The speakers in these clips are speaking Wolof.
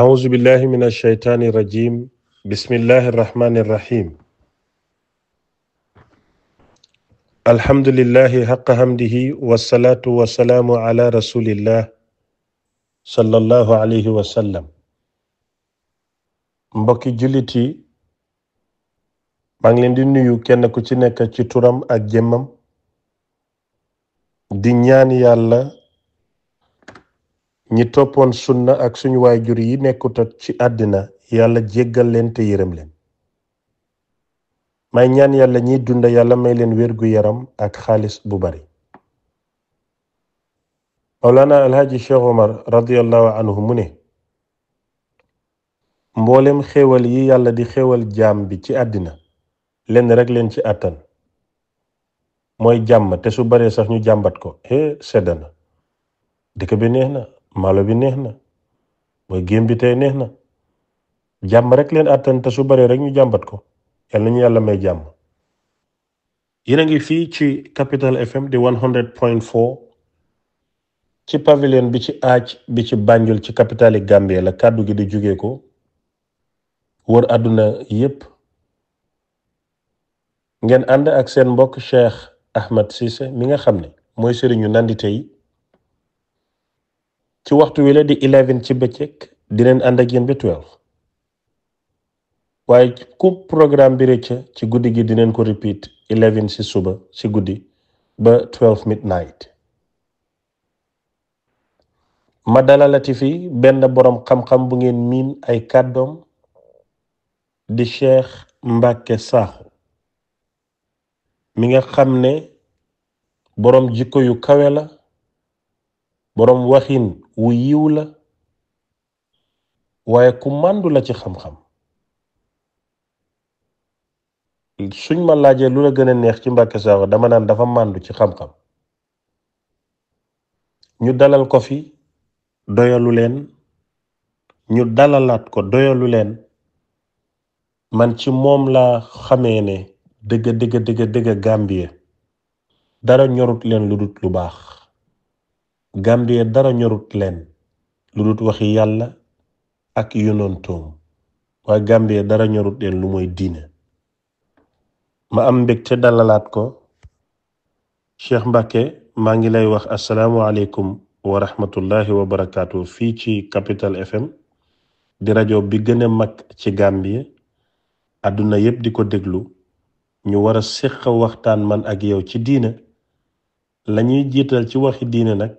أعوذ بالله من الشيطان الرجيم بسم الله الرحمن الرحيم الحمد لله حق حمده والصلاة والسلام على رسول الله صلى الله عليه وسلم mbokki jullit yi maa ngi leen di nuyu kenn ku ci nekk ci turam ak jëmmam di ñaan yàlla ñi toppoon sunna ak suñu waajur yi nekkut ci àddina yàlla jéggal leen te yërëm leen may ñaan yàlla ñiy dunda yàlla may leen wérgu yaram ak xaalis bu bari Mawlana Alhaji Cheikh Omar radiyallahu anhu mu ne mboolem xéewal yi yàlla di xéewal jaam bi ci àddina lenn rek leen ci àttan mooy jàmm te su baree sax ñu jàmbat ko sedd na dëkk bi neex na maalo bi neex na mooy géem bi tey neex na jàmm rek leen àttan te su baree rek ñu jàmbat ko yàlla nañu yàlla may jàmm yéen a ngi fii ci Capital FM di 100.4 ci pavilion bi ci aaj bi ci Banjul ci capitali Gambie la kàddu gi di jóge ko wër àdduna yépp ngeen ànd ak seen mbokk Cheikh Ahmed Cissé mi nga xam ne mooy sëriñu nandite yi ci waxtu wi la di 11 ci bëccëg dineen ànd ak yéen ba 12 waaye ku programme bi rëcc ci guddi gi dineen ko repeat 11 ci suba ci guddi ba 12 midnight ma dalalati fi benn boroom xam-xam bu ngeen miin ay kàddoom di Cheikh Mbacke Sakho mi nga xam ne boroom jikko yu kawe la boroom waxin wu yiw la waaye ku màndu la ci xam-xam suñ ma laajee lu la gën a neex ci Mbacke Sakho dama naan dafa màndu ci xam-xam ñu dalal ko fi doyalu leen ñu dalalaat ko doyalu leen man ci moom laa xamee ne dëgg Gambie dara ñorut leen lu dut lu baax Gambie dara ñorut leen lu dut waxi yàlla ak yonontoom waaye Gambie dara ñorut leen lu mooy diine ma am mbégte dalalaat ko Cheikh Mbacke maa ngi lay wax asalaamualeykum wa rahmatullahi wa barakaatu fii ci Capital FM di rajo bi gën a mag ci Gambie àdduna yépp di ko déglu ñu war a séq waxtaan man ak yow ci diine lañuy jiital ci waxi diine nag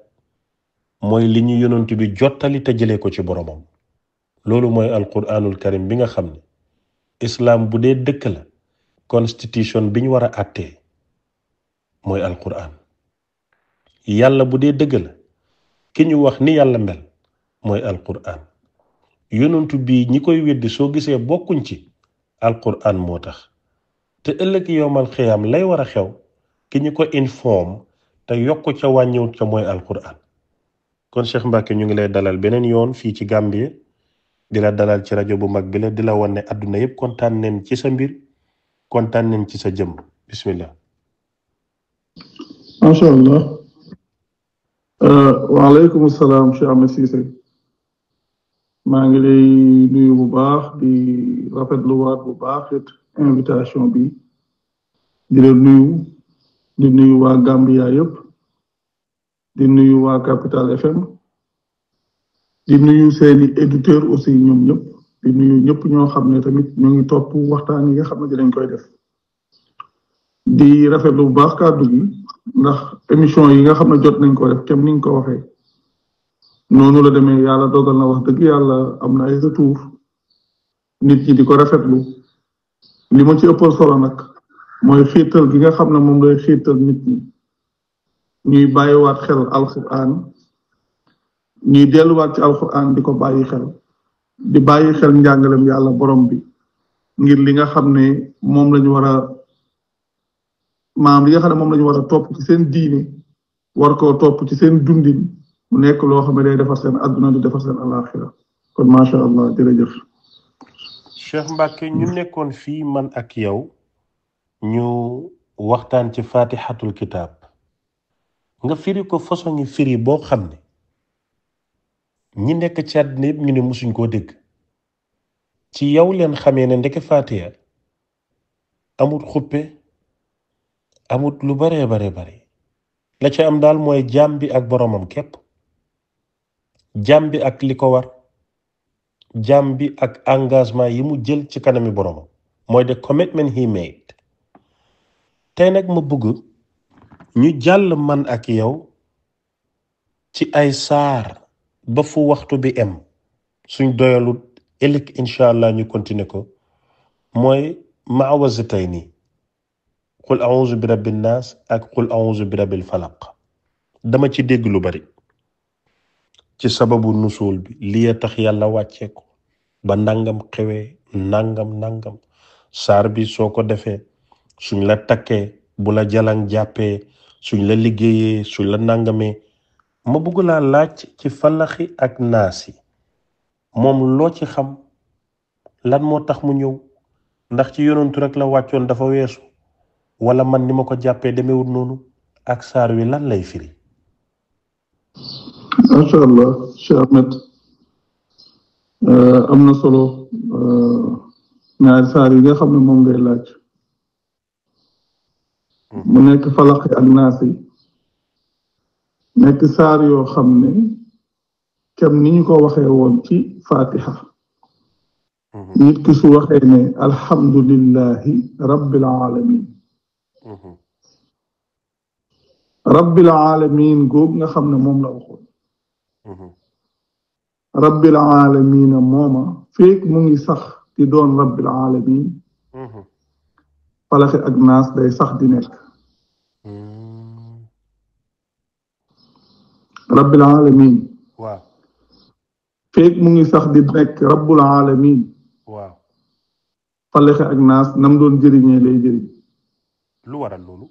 mooy li ñu yonent bi jottali te jëlee ko ci boromam loolu mooy alquranul karim bi nga xam ne islaam bu dee dëkk la constitution bi ñu war a àttee mooy alquran yàlla bu dee dëgg la ki ñu wax ni yàlla mel mooy alquran yonent bi ñi koy weddi soo gisee bokkuñ ci alquran moo tax te ëllëg yowmal xiyaam lay war a xew ki ñu ko inform te yokk ca wàññiwut ca mooy alquran kon Cheikh Mbacke ñu ngi lay dalal beneen yoon fii ci Gambie di la dalal ci rajo bu mag bi la di la wan ne àdduna yépp kontaan neen ci sa mbir kontaan neen ci sa jëmm bismillah masha Allah waaleykum salaam Cheikh Ahmed Cissé maa ngi lay nuyu bu baax di rafetlu waat bu baax it invitation bi di la nuyu waa Gambia yëpp di nuyu waa Capital FM di nuyu seeni éditeurs aussi ñoom ñëpp di nuyu ñëpp ñoo xam ne tamit ñu ngi topp waxtaan yi nga xam ne dinañ koy def di rafetlu bu baax kàddu gi ndax émission yi nga xam ne jot nañ ko def kem ni nga ko waxee noonu la demee yàlla dogal na wax dëgg yàlla am na ay retour nit ñi di ko rafetlu li ma ci ëppal solo nag mooy xiital gi nga xam ne moom lay xiital nit ñi ñuy bàyyiwaat xel alquran ñuy delluwaat ci alquran di ko bàyyi xel di bàyyi xel njàngalem yàlla borom bi ngir li nga xam ne moom lañu war a li nga xam ne moom lañu war a topp ci seen diine war koo topp ci seen dundin mu nekk loo xam ne day defar seen adduna di defar seen alaxira kon macha allah jërëjëf. Cheikh Mbacke ñu nekkoon fii man ak yow ñu waxtaan ci fatihatul kitab nga firi ko façon ngi firi boo xam ne ñi nekk ci àddina yëpp ñu ne musuñ koo dégg ci yow leen xamee ne ndeke Faatiha amut xuppe amut lu bare bare la ca am daal mooy jaam bi ak boromam képp jaam bi ak li ko war jaam bi ak engagement yi mu jël ci kanami boromam mooy the commitment he made. tey nag ma bëgg ñu jàll man ak yow ci ay saar ba fu waxtu bi em suñ doyalut ëllëg incha allah ñu continuer ko mooy maawazatayni qul a'uuzu bi rabbin naas ak qul a'uuzu bi rabbil falaq. dama ci dégg lu bari ci sababu nusul bi lii tax yàlla wàccee ko ba nangam xewee nangam saar bi soo ko defee suñ la takkee bu la jalang jàppee suñ la liggéeyee suñ la nangamee ma bëgg laa laaj ci falaxi ak naasi moom loo ci xam lan moo tax mu ñëw ndax ci yonantu rek la wàccoon dafa weesu wala man ni ma ko jàppee demewut noonu ak saar wi lan lay firi. macha allah Cheikh Ahmed am na solo ñaari saar yi nga xam ne moom ngay laaj mu nekk falaqi ak naasi nekk saar yoo xam ne kem ni ñu ko waxee woon ci Fatiha nit ki su waxee ne alhamdulillahi rabbil alamin rabbil alamin googu nga xam ne moom la waxoon rabbil alamin mooma feek mu ngi sax di doon rabbil alamin falaqi ak naas day sax di nekk rabbil alamin waaw feek mu ngi sax di nekk rabbul alamin waaw falaqi ak naas nam doon jëriñee lay jëriñ. lu waral loolu.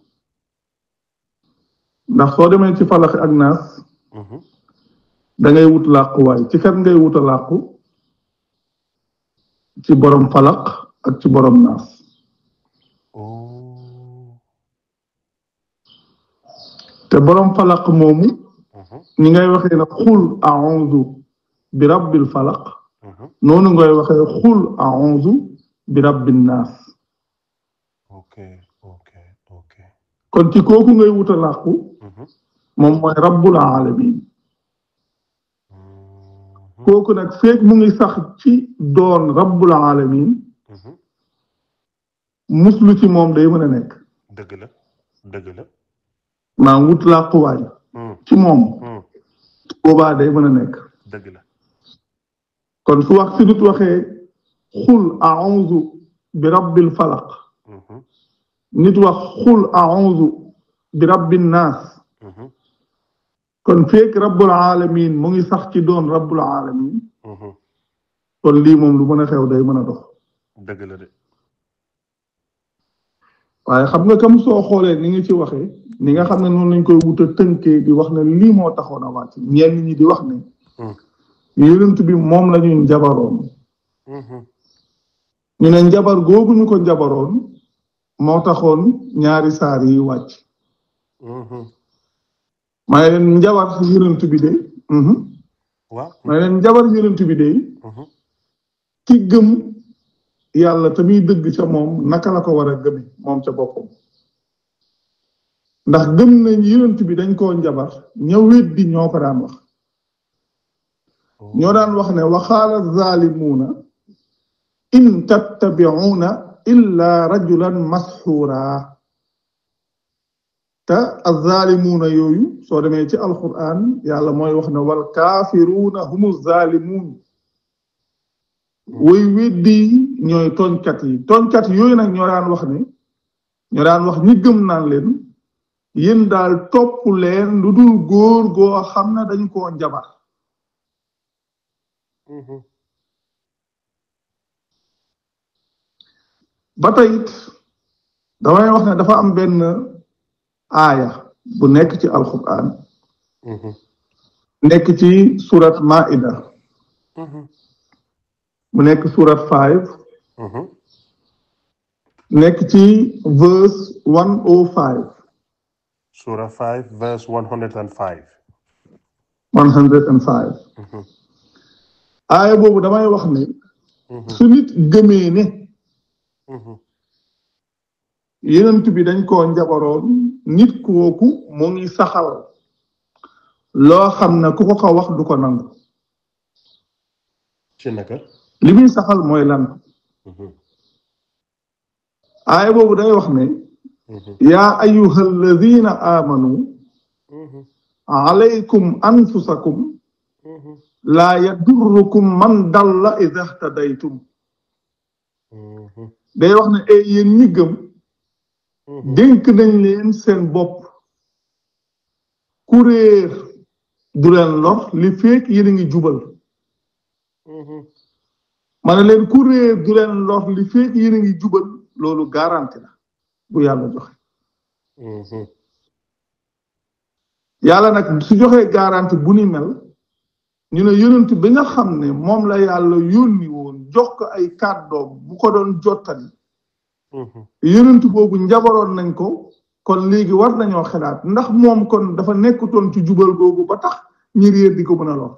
ndax soo demee ci falaqi ak naas da ngay wut làquwaay ci kat ngay wuta làqu ci borom falaq ak ci borom naas. te borom falaq moomu ñi ngay waxee ne xul a'uuzu bi rabbil falaq noonu ngay waxee xul a'uuzu bi rabbin naas. ok kon ci kooku ngay wuta làqu moom mooy rabbul alamin kooku nag feek mu ngi sax ci doon rabbul alamin muslu ci moom day mën a nekk. dëgg la maa wut làquwaay ci moom boobaa day mën a nekk. dëgg la kon su wax si nit waxee xul a'uuzu bi rabbil falaq nit wax xul a'uuzu bi rabbin naas kon feek rabbul alamin mu ngi sax ci doon rabbul alamin kon lii moom lu mën a xew day mën a dox. dëgg la de. waaye xam nga kam soo xoolee ni nga ci waxee ni nga xam ne noonu lañ koy wuta tënkee di wax ne lii moo taxoon a wàcc ñenn ñi di wax ne yonent bi moom la ñuy njabaroon ñu ne njabar googu ñu ko njabaroon moo taxoon ñaari saar yi wàcc may leen njabar yonent bi de may leen njabar yonent bi de ki gëm yàlla te muy dëgg ca moom naka la ko war a gëme moom ca boppam ndax gëm nañ yonent bi dañ koo njabar ña weddi ñoo ko daan wax ñoo daan wax ne waxaala zaalimuuna in tattabi'uuna illa rajulan masxuura te azzaalimuuna yooyu soo demee ci alquran yàlla mooy wax ne wal kaafiruuna humu zaalimuun woy weddi ñooy tooñkat yooyu nag ñoo daan wax ne ñoo daan wax ñi gëm naan leen yéen daal topp leen lu dul góor goo xam ne dañu koo njabar ba tey it damay wax ne dafa am benn aaya bu nekk ci alquran nekk ci surat Maida mu nekk surat 5 nekk ci verse 105 Surah 5 verse 105 105 aaya boobu damay wax ne su nit gëmee ne yenent bi dañ koo njabaroon nit kooku mu ngi saxal loo xam ne ku ko wax du ko nangu ci naka li muy saxal mooy lan aaya boobu day wax ne yaa ayyuha alladina amanu alaykum anfusakum laa yadurrukum man dalla ida htadaytum day wax ne ay yéen ñi gëm dénk nañ leen seen bopp ku réer du leen lor li fekk yéen a ngi jubal ma ne leen ku réer du leen lor li fekk yéen a ngi jubal loolu garanti la bu yàlla joxe yàlla nag su joxee garanti bu ni mel ñu ne yonent bi nga xam ne moom la yàlla yónni woon jox ko ay kàddoom bu ko doon jottali yonent boobu njabaroon nañ ko kon léegi war nañoo xalaat ndax moom kon dafa nekkutoon ci jubal googu ba tax ñi réer di ko mën a lor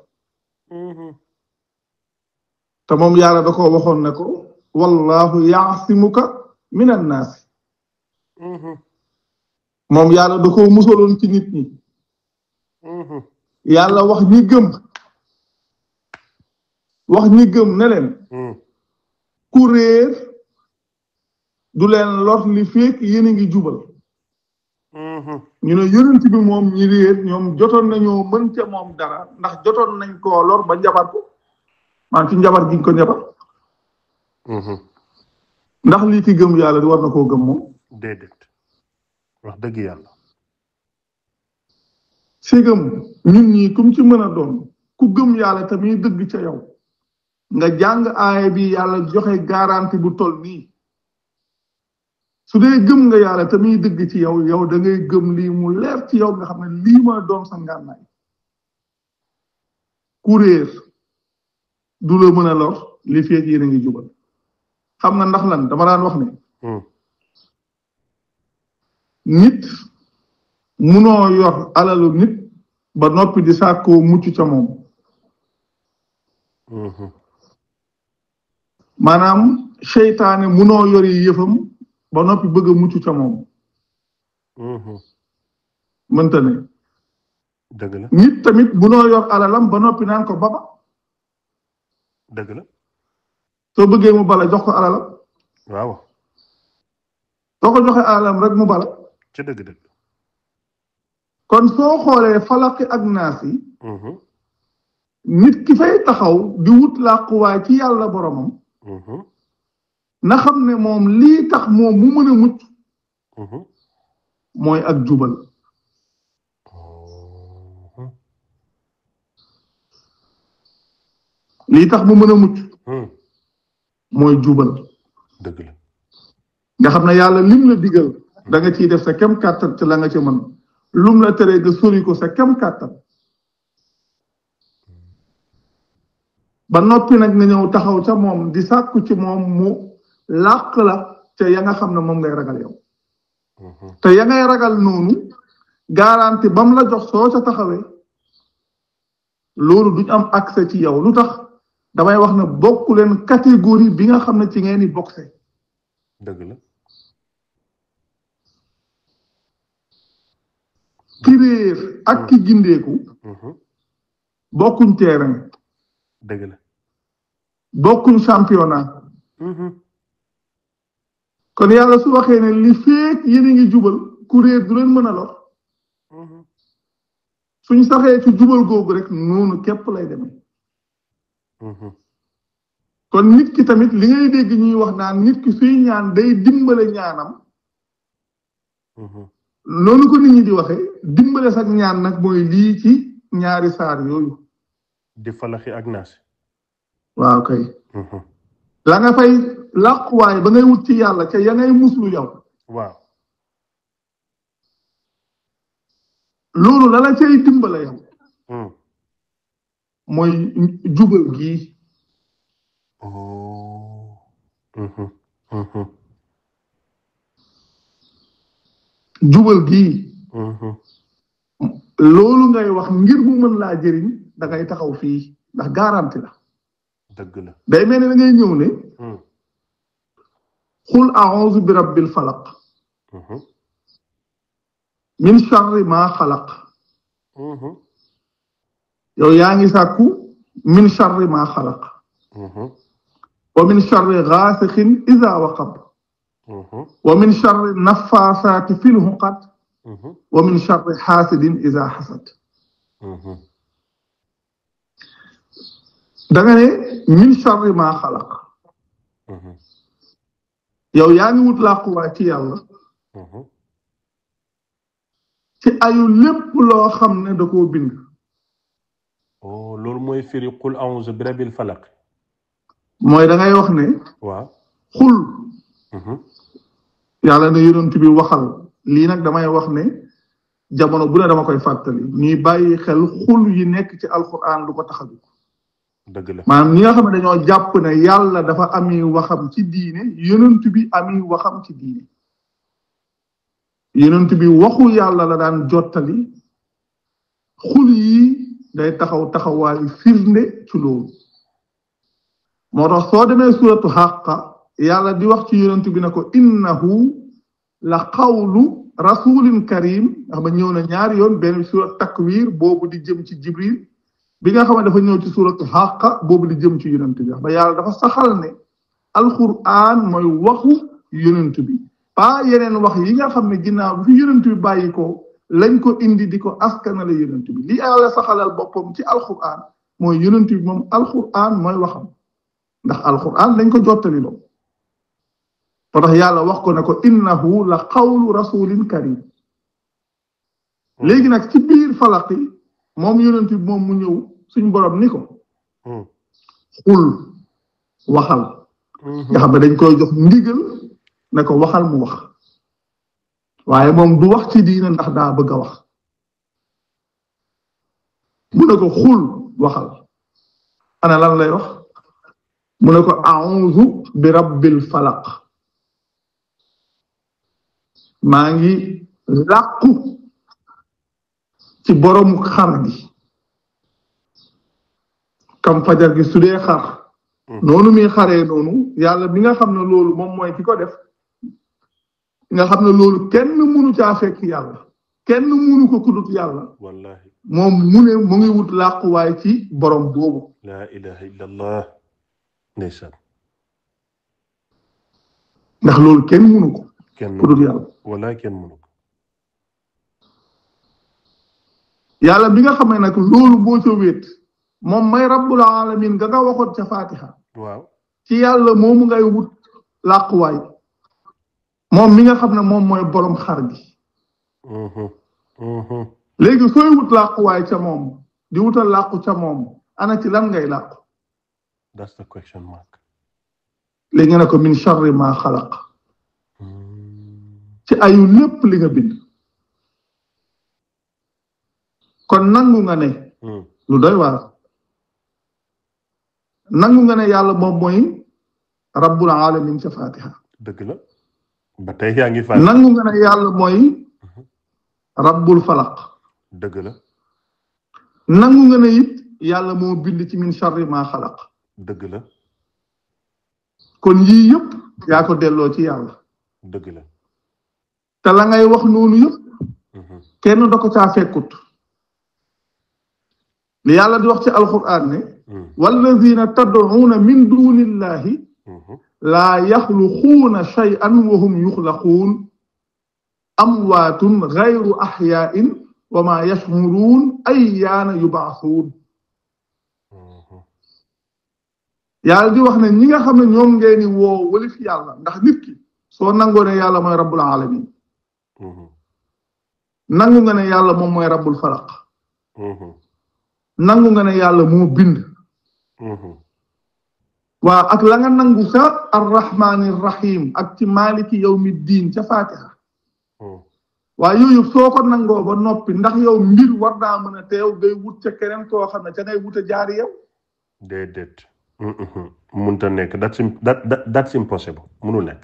te moom yàlla da ko waxoon ne ko wallahu yaasimuka min annaasi moom yàlla da ko musaloon ci nit ñi yàlla wax ñi gëm ne leen ku réer du leen lor li fekk yéen a ngi jubal ñu ne yonent bi moom ñi réer ñoom jotoon nañoo mën ca moom dara ndax jotoon nañ koo lor ba njabar ko maa ci njabar giñ ko njabar ndax lii ki gëm yàlla di war na koo gëm moom déedéet wax dëgg yàlla ségam ñun ñii kum ci mën a doon ku gëm yàlla tamit dëgg ca yow nga jàng aaya bi yàlla joxe garanti bu toll nii su dee gëm nga yàlla tamit dëgg ci yow yow da ngay gëm lii mu leer ci yow nga xam ne lii ma doon sa ngànnaay ku réer du la mën a lor li feeg yéen a ngi jubal xam nga ndax lan dama daan wax ne nit munoo yor alalu nit ba noppi di sàkkoo mucc ca moom maanaam seytaane munoo yori yëfam ba noppi bëgg a mucc ca moom mënta ne dëgg la nit tamit munoo yor alalam ba noppi naan ko baba dëgg la soo bëggee mu bala jox ko alalam waaw soo ko joxe alalam rek mu bala ci dëgg kon soo xoolee falaqi ak naas yi nit ki fay taxaw di wut làquwaay ci yàlla boromam na xam ne moom lii tax moom mu mën a mucc mooy ak jubal lii tax mu mën a mucc mooy jubal dëgg la nga xam ne yàlla lim la digal da nga ciy def sa kem kàttan ci la nga ci mën lum la tere nga sori ko sa kem kàttan ba noppi nag nga ñëw taxaw ca moom di sàkku ci moom mu làq la ca ya nga xam ne moom ngay ragal yow te ya ngay ragal noonu garanti bam la jox soo ca taxawee loolu duñ am accès ci yow lu tax damay wax ne bokku leen catégorie bi nga xam ne ci ngeen di boxe dëgg la ki réer ak ki gindeeku bokkuñ terrain dëgg la bokkuñ championnat kon yàlla su waxee ne li feek yéen a ngi jubal ku réer du leen mën a lor suñ saxee ci jubal googu rek noonu képp lay demee kon nit ki tamit li ngay dégg ñuy wax naan nit ki suy ñaan day dimbale ñaanam noonu ko nit ñi di waxe dimbale sax ñaan nag mooy lii ci ñaari saar yooyu di falaxi ak naas waaw kay la nga fay làquwaay ba ngay wut ci yàlla ca ya ngay muslu yow waaw loolu la la cay dimbale yow mooy jubal gii jubal gii loolu ngay wax ngir mu mën laa jëriñ da ngay taxaw fii ndax garanti la dëgg la day mel ni da ngay ñëw ne xul a'uuzu bi rabbil falaq min sharri maa xalaq yow yaa ngi sàkku min sharri maa xalaq wa min sharri gaasiqin idaa waqab wa min sharri naffaasaati fil uqad wa min sharri xaasidin idaa xasad da nga ne min sharri maa xalaq yow yaa ngi wut làquwaay ci yàlla ci ayu lépp loo xam ne da koo bind. loolu mooy firi qul a'uuzu bi rabbil falaq. mooy da ngay wax ne. waaw xul. yàlla ne yonent bi waxal lii nag damay wax ne jamono bu ne dama koy fàttali ñuy bàyyi xel xul yi nekk ci alquran du ko tax a jóg. dëgg la maanaam ñi nga xam ne dañoo jàpp ne yàlla dafa ami waxam ci diine yonent bi ami waxam ci diine. yonent bi waxu yàlla la daan jottali xul yi day taxawaayu firnde ci loolu moo tax soo demee suratu Haqqa yàlla di wax ci yonent bi ne ko innahu la qawlu rasulin karim ndax ba ñëw na ñaari yoon benn surat takwir boobu di jëm ci jibril bi nga xam ne dafa ñëw ci suratu Haqqa boobu di jëm ci yonent bi ba yàlla dafa saxal ne alquran mooy waxu yonent bi pas yeneen wax yi nga xam ne ginnaaw bi fi yonent bi bàyyi ko lañ ko indi di ko askanale yonent bi li yàlla saxalal boppam ci alquran mooy yonent bi moom alquran mooy waxam ndax alquran lañ ko jottali loo moo tax yàlla wax ko ne ko innahu la qawlu rasulin karim léegi nag ci biir falaq yi moom yonent bi moom mu ñëw suñ borom ni ko xul waxal nga xam ne dañ koy jox ndigal ne ko waxal mu wax waaye moom du wax ci diine ndax daa bëgg a wax mu ne ko xul waxal ana lan lay wax mu ne ko a'uuzu bi rabbil falaq maa ngi làqu ci boromu xar gi kam fajar gi su dee xar noonu muy xaree noonu yàlla bi nga xam ne loolu moom mooy ki ko def nga xam ne loolu kenn mënu caa fekk yàlla kenn mënu ko kudut yàlla wallahi moom mu ne mu ngi wut làquwaay ci borom boobu la ilaha illallah ndeysaan ndax loolu kenn mënu ko kudut yàlla wallahi kenn mënu ko yàlla bi nga xam ne nag loolu boo ca wéet moom may rabbul alamin nga waxoon ca fatiha waaw ci yàlla moomu ngay wut làquwaay moom mi nga xam ne moom mooy borom xar gi léegi sooy wut làquwaay ca moom di wutal làqu ca moom ana ci lan ngay làqu that's the question mark léegi nga ne ko min sharri ma xalaq ci ayu lépp li nga bind kon nangu nga ne lu doy waar nangu nga ne yàlla moom mooy rabbul alamin ca fatiha dëgg la ba tey yaa ngi fay nangu nga ne yàlla mooy rabbul falaq dëgg la nangu nga ne it yàlla moo bind ci min sharri ma xalaq dëgg la kon yii yëpp yaa ko delloo ci yàlla dëgg la te la ngay wax noonu yëpp kenn da ko caa fekkut li yàlla di wax ci alquran ne wallazina tad'una min dunillahi laa yaxluquuna shay'an wa hum yuxlaquun amwaatun gayru axyaa'in wa maa yash'uruun ayyaana yub'asuun yàlla di wax ne ñi nga xam ne ñoom ngeen di woo walif yàlla ndax nit ki soo nangoo ne yàlla mooy rabbul alamin nangu nga ne yàlla moom mooy rabbul falaq nangu nga ne yàlla moo bind waaw ak la nga nangu ca arrahmaani rahim ak ci maliki yawmi diin ca fatiha waaye yooyu soo ko nangoo ba noppi ndax yow mbir war naa mën a teew ngay wut ca keneen koo xam ne ca ngay wut a jaar yow déedéet munta nekk that's impossible munu nekk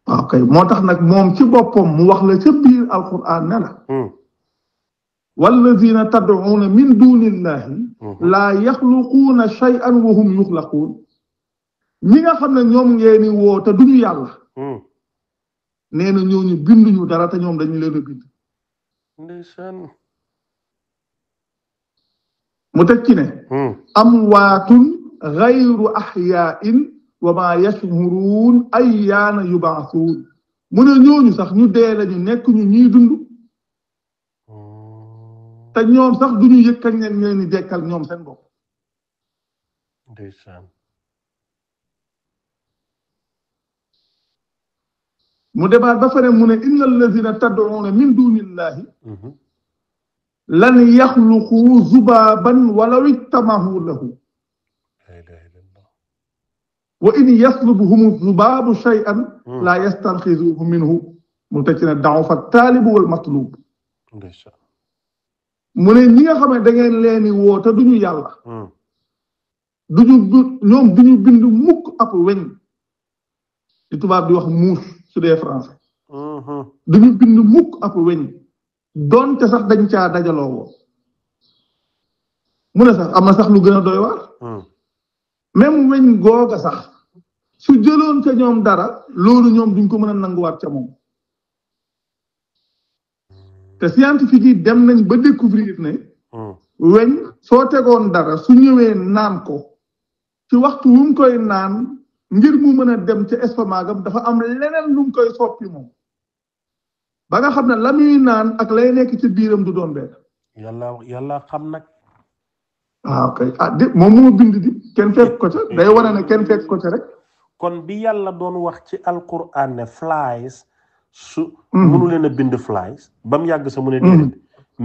waaw kay moo tax nag moom ci boppam mu wax la ca biir alquran ne la wallazina tad'una min dunillahi la yaxluquuna shay'an wa hum yuxlaquun ñi nga xam ne ñoom ngeen di woo te duñu yàlla nee na ñooñu binduñu dara te ñoom dañu leen a bind ndeysaan mu teg ci ne amwaatun gayru ahyaa'in wa ma yash'uruun ayyaana yubaasuun mu ne ñooñu sax ñu dee lañu nekk ñu ñuy dund te ñoom sax duñu yëg kañ leen di dekkal ñoom seen bopp ndeysaan mu débaat ba fane mu ne inna allazina tad'una min dunillahi lan yaxluqu zubaaban walaw ijtamahu lahu wa in yaslubuhum zubaabu shay'an la yastanxizuhu minhu mu teg ci ne da'ufa taalibu wal matlub mu ne ñi nga xam ne da ngeen leen woo te duñu yàlla ñoom duñu bind mukk ab weñ li tubaab di wax mouche su dee français duñu bind mukk ab weñ doonte sax dañ caa dajaloo woo mu ne sax am na sax lu gën a doy waar même weñ googa sax su jëloon ca ñoom dara loolu ñoom duñ ko mën a nanguwaat ca moom te scientifique yi dem nañ ba découvrir ne weñ soo tegoon dara su ñëwee naan ko ci waxtu wu mu koy naan ngir mu mën a dem ca estomagam dafa am leneen lu mu koy soppi moom ba nga xam ne la muy naan ak lay nekk ci biiram du doon benn yàlla xam nag ok moom moo bind di kenn fekk ko ca day wane ne kenn fekk ko ca rek kon bi yàlla doon wax ci alquran ne flies su mënu leen a bind flies ba mu yàgg sa mu ne déedéet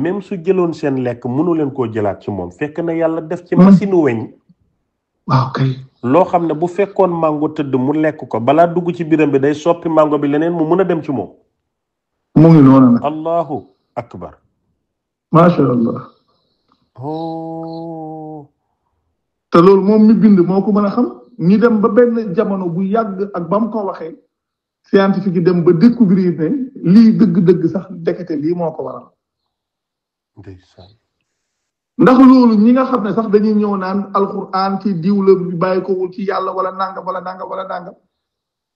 même su jëloon seen lekk mënu leen koo jëlaat ci moom fekk na yàlla def ci machine weñ waaw kay loo xam ne bu fekkoon mango tëdd mu lekk ko balaa dugg ci biiram bi day soppi mango bi leneen mu mën a dem ci moom mu ngi noonu nag allahu akbar macha allah te loolu moom mi bind moo ko mën a xam ñi dem ba benn jamono bu yàgg ak ba mu ko waxee scientifique yi dem ba découvrir ne lii dëgg-dëgg sax dekete lii moo ko waral ndax loolu ñi nga xam ne sax dañuy ñëw naan alquran ci diw la bàyyi ko wul ci yàlla wala nangam wala nangam wala nangam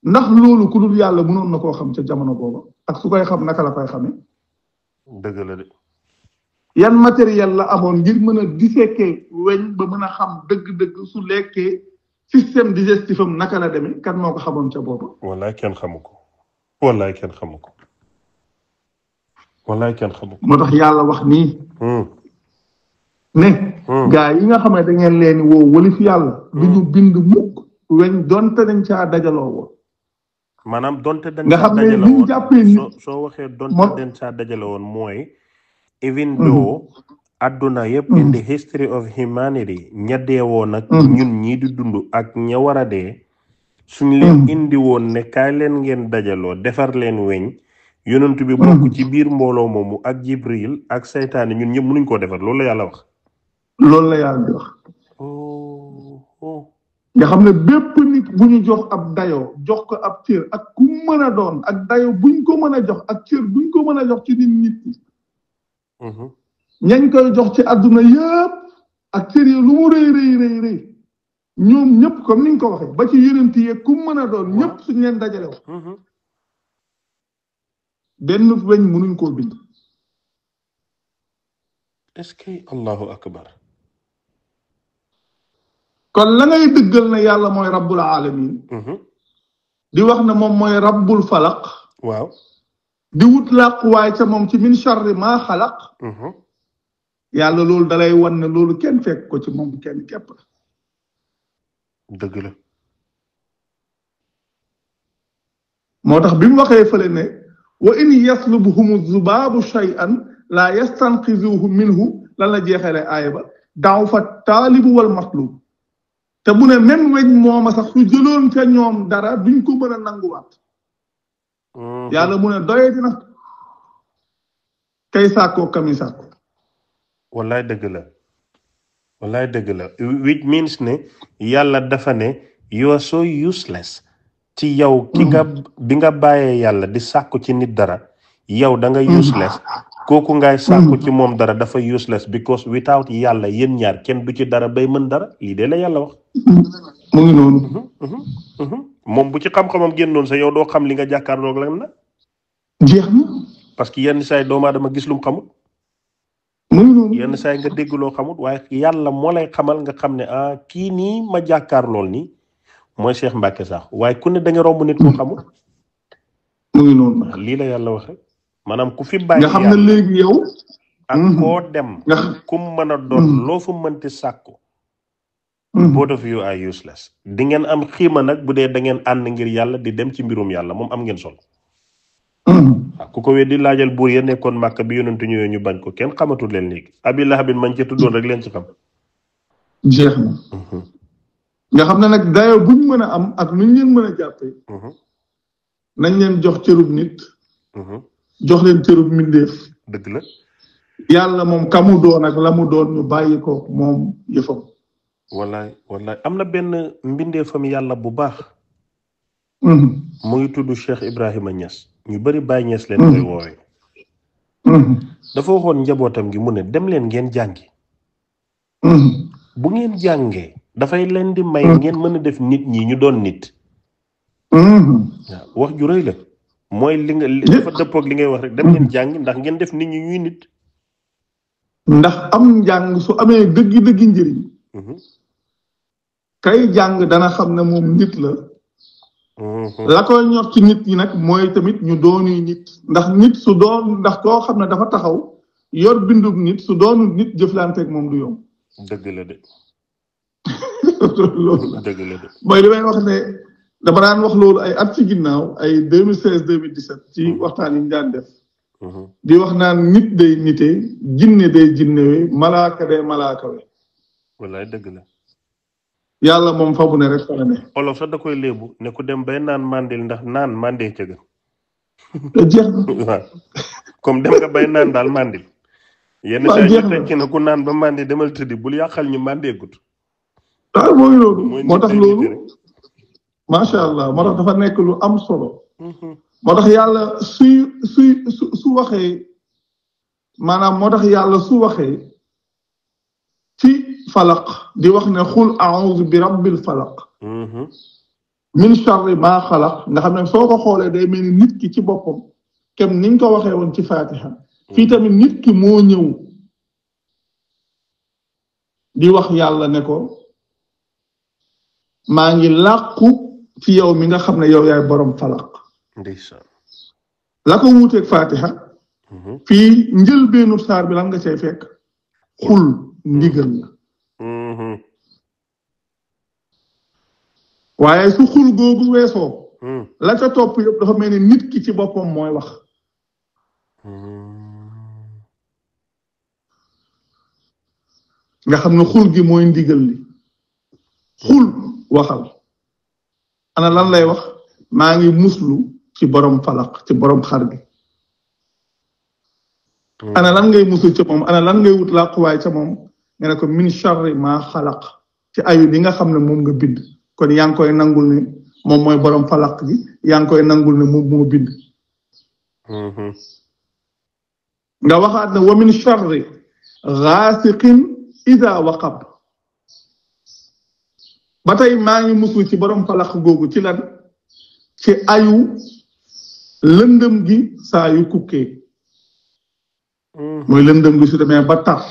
ndax loolu ku dul yàlla mënoon na koo xam ca jamono booba ak su koy xam naka la koy xamee dëgg la de yan matériel la amoon ngir mën a disséquer weñ ba mën a xam dëgg-dëgg su lekkee système digestif am naka la demee kan moo ko xamoon ca booba wallaay kenn xamu ko wallaay kenn xamu ko wallaay kenn xamu ko moo tax yàlla wax nii ne gaa yi nga xam ne da ngeen leen woo walif yàlla du ñu bind mukk weñ donte dañ caa dajaloo woon maanaam donte dañ nga xam ne liñ jàppee ni soo waxee donte dañ caa dajale woon mooy even though adduna yëpp in the history of humanity ña dee woon nag ñun ñii di dund ak ña war a dee suñ leen indi woon ne kaay leen ngeen dajaloo defar leen weñ yonentu bi bokk ci biir mbooloo moomu ak Jibril ak saytaane ñun ñëpp mënuñ koo defar loolu la yàlla wax loolu la yàlla di wax nga xam ne bépp nit bu ñu jox ab dayoo jox ko ab cër ak ku mën a doon ak dayoo buñ ko mën a jox ak cër buñ ko mën a jox ci nit ñi ñañ koy jox ci àdduna yëpp ak cër yi lu mu rëy rëy ñoom ñëpp comme niñ ko waxee ba ci yonent yi ku mën a doon ñëpp suñ leen dajale wax benn weñ mënuñ koo bind est-ce que allahu akbar kon la ngay dëggal ne yàlla mooy rabbul alamin di wax ne moom mooy rabbul falaq waaw di wut làquwaay ca moom ci min sharri maa xalaq yàlla loolu dalay wan ne loolu kenn fekk ko ci moom kenn képp la dëgg la moo tax bi mu waxee fële ne wa in yaslubuhum zubaabu shay'an la yastanqizuhu minhu lan la jeexale aaya ba da'ufa taalibu wal matlub te bu ne même weñ mooma sax su jëloon ca ñoom dara duñ ko mën a nanguwaat yàlla mu ne doye dina kay sàkkoo kami sàkko wallaay dëgg la wallaay dëgg la which means ne yàlla dafa ne you are so useless ci yow ki nga bi nga bàyyee yàlla di sàkku ci nit dara yow da nga useless kooku ngay sàkku ci moom dara dafa useless because without yàlla yéen ñaar kenn du ci dara bay mën dara lii de la yàlla wax. mu ngi noonu. moom bu ci xam-xamam génnoon sa yow doo xam li nga jàkkaarloog lan la. jeex na. parce que yenn saa yi doomu aadama gis lu mu xamut. mu ngi noonu. yenn saa yi nga dégg loo xamut waaye yàlla moo lay xamal nga xam ne kii nii ma jàkkaarlool nii mooy Cheikh Mbacke Sakho waaye ku ne da nga romb nit koo xamut. mu ngi noonu. lii la yàlla wax rek maanaam ku fi bàyyi. nga xam ne léegi yow. ak koo dem. kum mën a doon loo fa mënti sàkku. both of you are useless. di ngeen am xiima nag bu dee da ngeen ànd ngir yàlla di dem ci mbirum yàlla moom am ngeen solo. ku ko weddi laajal buur ya nekkoon màkk bi yonentu ñëwee ñu bañ ko kenn xamatul leen léegi abi lahabin mañ ca tuddoon rek leen ci xam. jeex na. nga xam ne nag dayo buñ mën a am ak nuñ leen mën a jàppee. nañ leen jox cërub nit. jox leen cërub mbindeef. dëgg la. yàlla moom kamu doon ak la mu doon ñu bàyyi ko moom yëfam. wallaay am na benn mbindeefam yàlla bu baax. mu ngi tudd Cheikh Ibrahima Niass ñu bari Baye Niass leen koy woowee. dafa waxoon njabootam gi mu ne dem leen ngeen jàngi. bu ngeen jàngee dafay leen di may ngeen mën a def nit ñi ñu doon nit. waaw wax ju rëy la mooy li nga dafa dëppoog li ngay wax rek dem leen jàngi ndax ngeen def nit ñi ñuy nit. ndax am njàng su amee dëggi njëriñ. kay jàng dana xam ne moom nit la. la koy ñor ci nit ñi nag mooy tamit ñu dooni nit ndax nit su doon ndax koo xam ne dafa taxaw yor bindub nit su doonu nit jëflanteeg moom du yomb. dëgg la de. loolu la dëgg la de. mooy li may wax ne dama daan wax loolu ay at ci ginnaaw ay 2016 2017 ci waxtaan yi ñu daan def. di wax naan nit day nite jinne day jinnewe malaaka day malaakawe. wallaay dëgg la. yàlla moom fa bu ne rek fa la ne. olof sax da koy léebu ne ku dem bay naan mandil ndax naan mandee ca gën. jeex na. waaw comme dem nga bay naan daal mandil. yenn saa yi ñu tekki na ku naan ba mandi demal tëddi bul yàqal ñu mandee gut. waaw mooy loolu moo tax loolu. macha allah moo tax dafa nekk lu am solo. moo tax yàlla su waxee maanaam moo tax yàlla su waxee ci falaq di wax ne xul a'udhu bi rabbil falaq. min sharri maa xalaq nga xam ne soo ko xoolee day mel ni nit ki ci boppam kem niñ ko waxee woon ci fatiha fii tamit nit ki moo ñëw di wax yàlla ne ko maa ngi làqu ci yow mi nga xam ne yow yaay borom falaq. ndeysaan. la ko wuuteeg fatiha fii njëlbeenu saar bi lan nga cay fekk xul ndigal la. waaye su xul googu weesoo. la ca topp yëpp dafa mel ni nit ki ci boppam mooy wax. nga xam ne xul gi mooy ndigal li xul waxal ana lan lay wax maa ngi muslu ci borom falaq ci borom xar gi. ana lan ngay muslu ci moom ana lan ngay wut làquwaay ca moom nga ne ko min sharri maa xalaq ci ayu li nga xam ne moom nga bind kon yaa ngi koy nangul ne moom mooy borom falaq gi yaa ngi koy nangul ne moom moo bind. nga waxaat ne wa min sharri gaasiqin ida waqab ba tey maa ngi muslu ci borom falaq googu ci lan ci ayu lëndëm gi saa yu kukkee mooy lëndëm gi su demee ba tar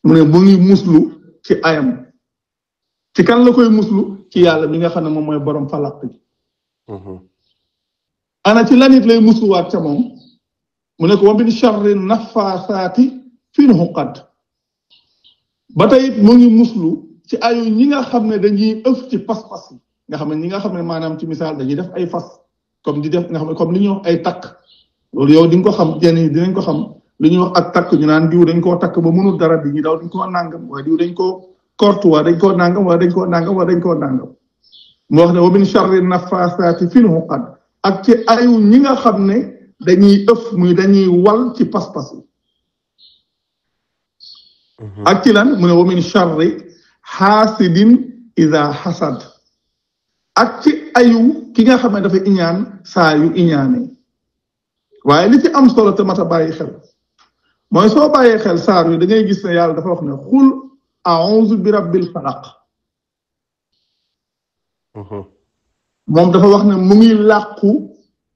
mu ne mu ngi muslu ci ayam ci kan la koy muslu ci yàlla mi nga xam ne moom mooy borom falaq gi ana ci lan it lay musluwaat ca moom mu ne ko wa min sharri nafaasaati fil uqad ba tey it mu ngi muslu ci ayu ñi nga xam ne dañuy ëf ci pas-pas yi nga xam ne ñi nga xam ne maanaam ci misaal dañuy def ay fas comme di def nga xam ne comme li ñuy wax ay takk loolu yow di nga ko xam jenn yi dinañ ko xam li ñuy wax ak takk ñu naan diw dañ koo takk ba mënul dara di ñu daw dañ koo nàngam waaye diw dañ koo kortu waa dañ koo nàngam waa dañ koo nàngam waa dañ koo nàngam mu wax ne wa min sharri nafaasaati fil uqad ak ci ayu ñi nga xam ne dañuy ëf muy dañuy wal ci pas-pas yi ak ci lan mu ne wa min sharri xaasidin ida xasad ak ci ayu ki nga xam ne dafa iñaan saa yu iñaane waaye li ci am solo te mat a bàyyi xel mooy soo bàyyee xel saar wi da ngay gis ne yàlla dafa wax ne xul a'uuzu bi rabbil falaq moom dafa wax ne mu ngi làqu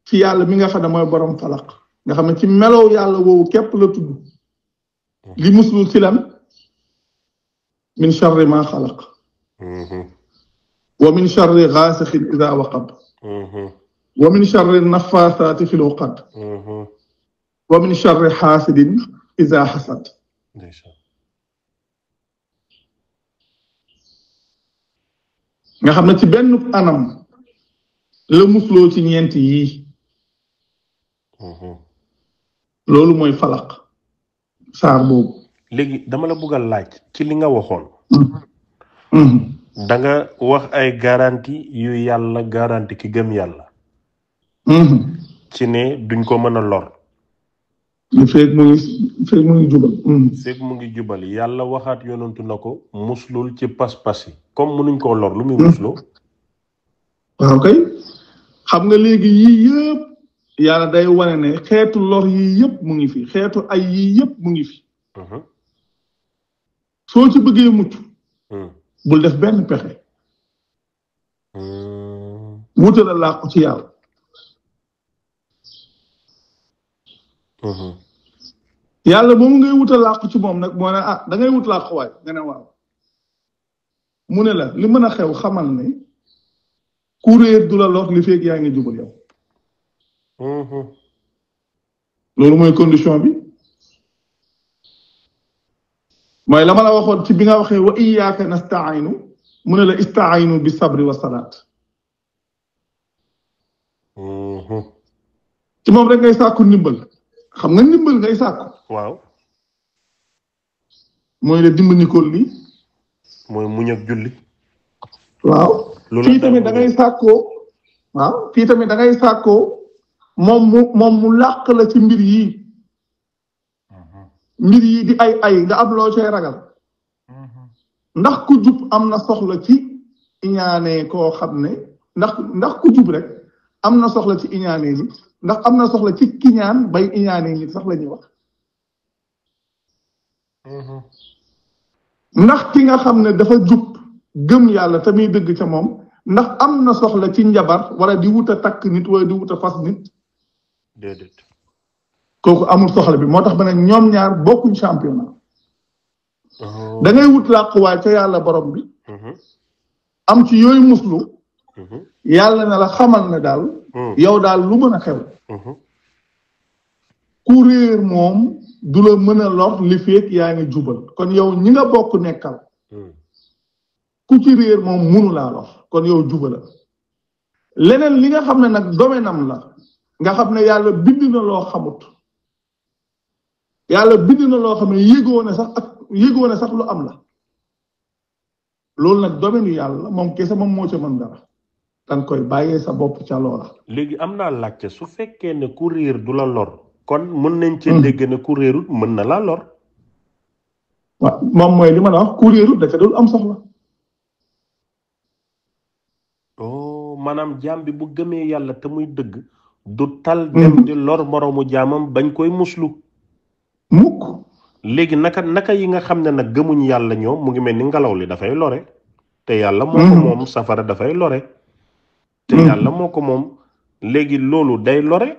ci yàlla mi nga xam ne mooy borom falaq nga xam ne ci melow yàlla woowu képp la tudd li muslu ci lan min charri ma xalaq wa min charri gaasixin ida waqab wa min charri nafasaati fi luqad wa min charri xaasidin ida xasad nga xam ne ci benn anam la musloo ci ñeent yii loolu mooy falaq saar boobu léegi dama la bëgg a laaj ci li nga waxoon da nga wax ay garantie yu yàlla garantie ki gëm yàlla ci ne duñ ko mën a lor feeg mu ngi jubal feeg mu ngi jubal yàlla waxaat yonantu na ko muslul ci pas-pas yi comme mënuñ koo lor lu muy musloo waaw kay xam nga léegi yii yëpp yàlla day wane ne xeetu lor yii yëpp mu ngi fi xeetu ay yii yëpp mu ngi fi soo ci bëggee mucc bul def benn pexe wutal a làqu ci yàlla yàlla moomu ngay wutal làqu ci moom nag moo ne ah da ngay wut làqu waay nga ne waaw mu ne la li mën a xew xamal ne ku réer du la lor li feeg yaa ngi jubal yow loolu mooy condition bi mooy la ma la waxoon ci bi nga waxee wa iyyaaka nasta'iinu mu ne la ista'iinu bi sabri wa salaat ci moom rek ngay sàkku ndimbal xam nga ndimbal ngay sàkku waaw mooy la dimbali ko lii mooy muñ ak julli waaw fii tamit da ngay sàkkoo waaw fii tamit da ngay sàkkoo moom mu làq la ci mbir yi di ay nga am loo cay ragal ndax ku jub am na soxla ci iñaanee koo xam ne ndax ku jub rek am na soxla ci iñaanee nit ndax am na soxla ci kiñaan bay iñaanee nit sax la ñuy wax ndax ki nga xam ne dafa jub gëm yàlla te muy dëgg ca moom ndax am na soxla ci njabar wala di wut a takk nit wala di wut a fas nit déedéet kooku amul soxla bi moo tax ba ne ñoom ñaar bokkuñ championnat da ngay wut làquwaay ca yàlla borom bi am ci yooyu muslu yàlla na la xamal ne daal yow daal lu mën a xew ku réer moom du la mën a lor li feek yaa ngi jubal kon yow ñi nga bokk nekkal ku ci réer moom munu laa lor kon yow jubala leneen li nga xam ne nag domaine am la nga xam ne yàlla bind na loo xamut yàlla bind na loo xam ne yëgoo ne sax lu am la loolu nag domaine yu yàlla moom kese moom moo ca mën dara danga koy bàyyee sa bopp ca loola léegi am naa laajte su fekkee ne ku réer du la lor kon mën nañ ci dégg ne ku réerut mën na laa lor waaw moom mooy li ma la wax ku réerut da ca dul am soxla maanaam jaam bi bu gëmee yàlla te muy dëgg du tal dem di lor moroomu jaamam bañ koy muslu mukk léegi naka yi nga xam ne nag gëmuñ yàlla ñoom mu ngi mel ni ngelaw li dafay lore te yàlla moo ko moom safara dafay lore te yàlla moo ko moom léegi loolu day lore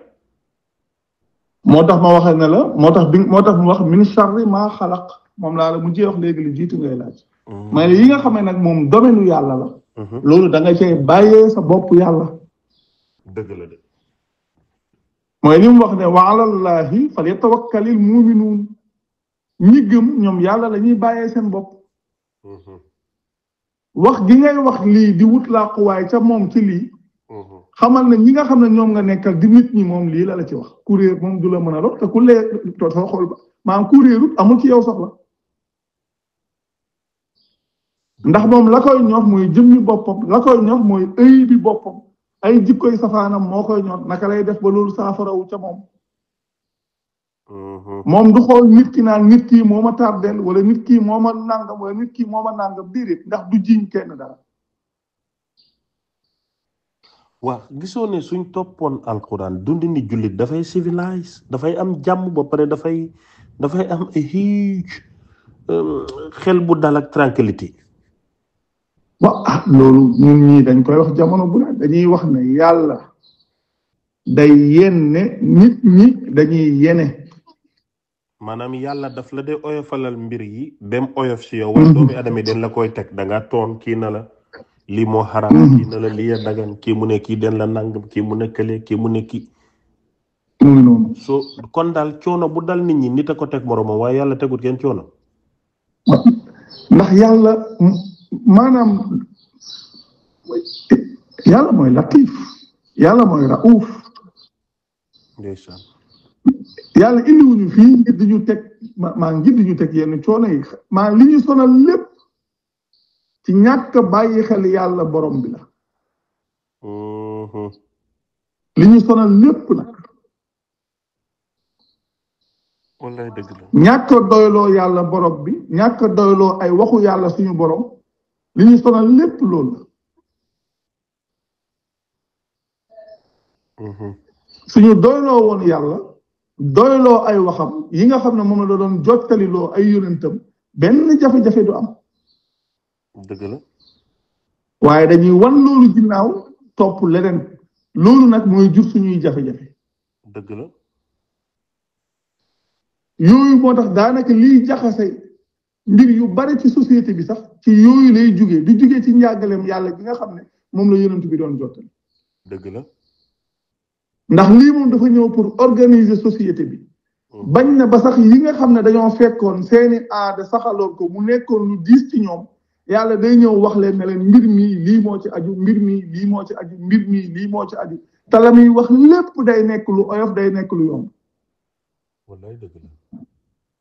moo tax ma waxee ne la moo tax mu wax min sharri maa xalaq moom laa la mujjee wax léegi li jiitu ngay laaj mais yi nga xam ne nag moom domaine yàlla la loolu da nga cay bàyyee sa bopp yàlla dëgg la de mooy li mu wax ne wa alallahi falyatawakkalil muminuun ñi gëm ñoom yàlla la ñuy bàyyee seen bopp wax gi ngay wax lii di wut làquwaay ca moom ci lii xamal ne ñi nga xam ne ñoom nga nekkal di nit ñi moom lii la ci wax ku réer moom du la mën a lor te ku leer soo xool ba maanaam ku réerut amul ci yow soxla ndax moom la koy ñor mooy jëmmi boppam la koy ñor mooy ëy bi boppam ay jikkoy safaanam moo koy ñor naka lay def ba loolu saafarawu ca moom moom du xool nit ki naan nit kii moo ma tardel wala nit kii moo ma nàngam wala nit kii moo ma nàngam déedéet ndax du jiiñ kenn dara waa gisoo ne suñ toppoon alquran dundi ni jullit dafay civilise dafay am jàmm ba pare dafay am a huge xel bu dal ak tranquillité. waaw loolu ñun ñii dañ koy wax jamono bu ne dañuy wax ne yàlla day yenne nit ñi dañuy yene. maanaam yàlla daf la de oyofalal mbir yi dem oyof si yow. wala doomi adama yi den la koy teg da nga toon kii na la lii moo xaraam kii na la lii ya dagan kii mu ne kii den la nangam kii mu ne kële kii mu ne kii. so kon daal coono bu dal nit ñi nit a ko teg moromam waaye yàlla tegut kenn coono. ndax yàlla maanaam yàlla mooy latif yàlla mooy raouf. ndeysaan. yàlla indiwuñu fii ngir di ñu teg ngir di ñu teg yenn coono yi li ñu sonal lépp ci ñàkk bàyyi xel yàlla borom bi la. li ñu sonal lépp nag. wallaay dëgg la. ñàkk doyloo yàlla borom bi ñàkk doyloo ay waxu yàlla suñu borom li ñu sonal lépp loolu la. suñu doyloo woon yàlla doyloo ay waxam yi nga xam ne moom la doon jottaliloo ay yonentam benn jafe-jafe du am. dëgg la. waaye dañuy wan loolu ginnaaw topp leneen loolu nag mooy jur suñuy jafe-jafe. dëgg la. yooyu moo tax daanaka liy jaxase mbir yu bari ci société bi sax ci yooyu lay jugee di jugee ci njàngaleem yàlla gi nga xam ne moom la yonent bi doon jottali. dëgg la. ndax lii moom dafa ñëw pour organiser société bi. bañ na ba sax yi nga xam ne dañoo fekkoon seeni aada saxaloon ko mu nekkoon lu diis ci ñoom yàlla day ñëw wax leen ne leen mbir mi lii moo ci aju mbir mi lii moo ci aju mbir mi lii moo ci aju te la muy wax lépp day nekk lu oyof day nekk lu yomb. wallaay dëgg la.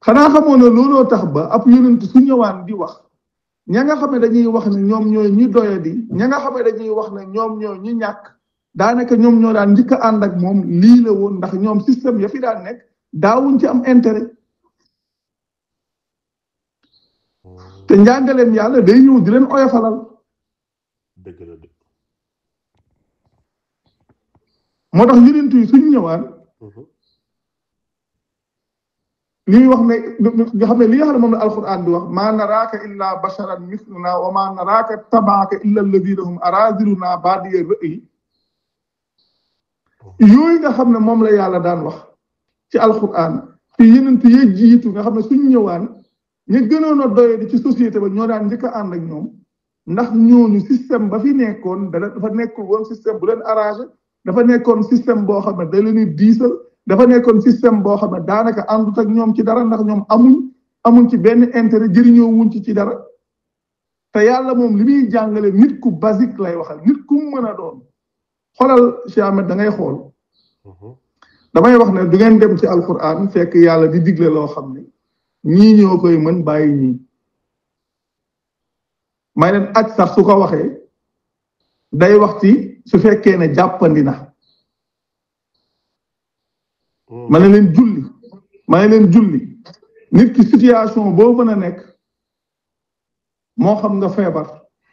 xanaa xamoon ne looloo tax ba ab yonent su ñëwaan di wax ña nga xam ne dañuy wax ne ñoom ñooy ñi doyadi ña nga xam ne dañuy wax ne ñoom ñooy ñi ñàkk daanaka ñoom ñoo daan njëkk a ànd ak moom lii la woon ndax ñoom système ya fi daan nekk daawuñ ci am intérêt te njàngaleem yàlla day ñëw di leen oyofalal. dëgg la de. moo tax yonent yi suñ ñëwaan li muy wax ne nga xam ne li nga xam ne moom la alquran di wax maa naraaka illa basharan misluna wa maa naraaka tabaaka illa alladina hum araziluna baadiya ra'yi yooyu nga xam ne moom la yàlla daan wax ci alquran te yonent yi jiitu nga xam ne suñ ñëwaan ñu gënoon a doye ci société ba ñoo daan njëkk a ànd ak ñoom ndax ñooñu système ba fi nekkoon dafa nekkul woon système bu leen arrangé dafa nekkoon système boo xam ne da leen di diisal dafa nekkoon système boo xam ne daanaka àndut ak ñoom ci dara ndax ñoom amuñ ci benn intérêt jëriñoo wuñ ci dara te yàlla moom li muy jàngale nit ku basique lay waxal nit ku mën a doon xoolal Cheikh Ahmed da ngay xool damay wax ne du ngeen dem ci alquran fekk yàlla di digle loo xam ne ñii ñoo koy mën bàyyi ñii may leen aj sax su ko waxee day wax ci su fekkee ne jàppandi na ma ne leen julli nit ki situation boo mën a nekk moo xam nga feebar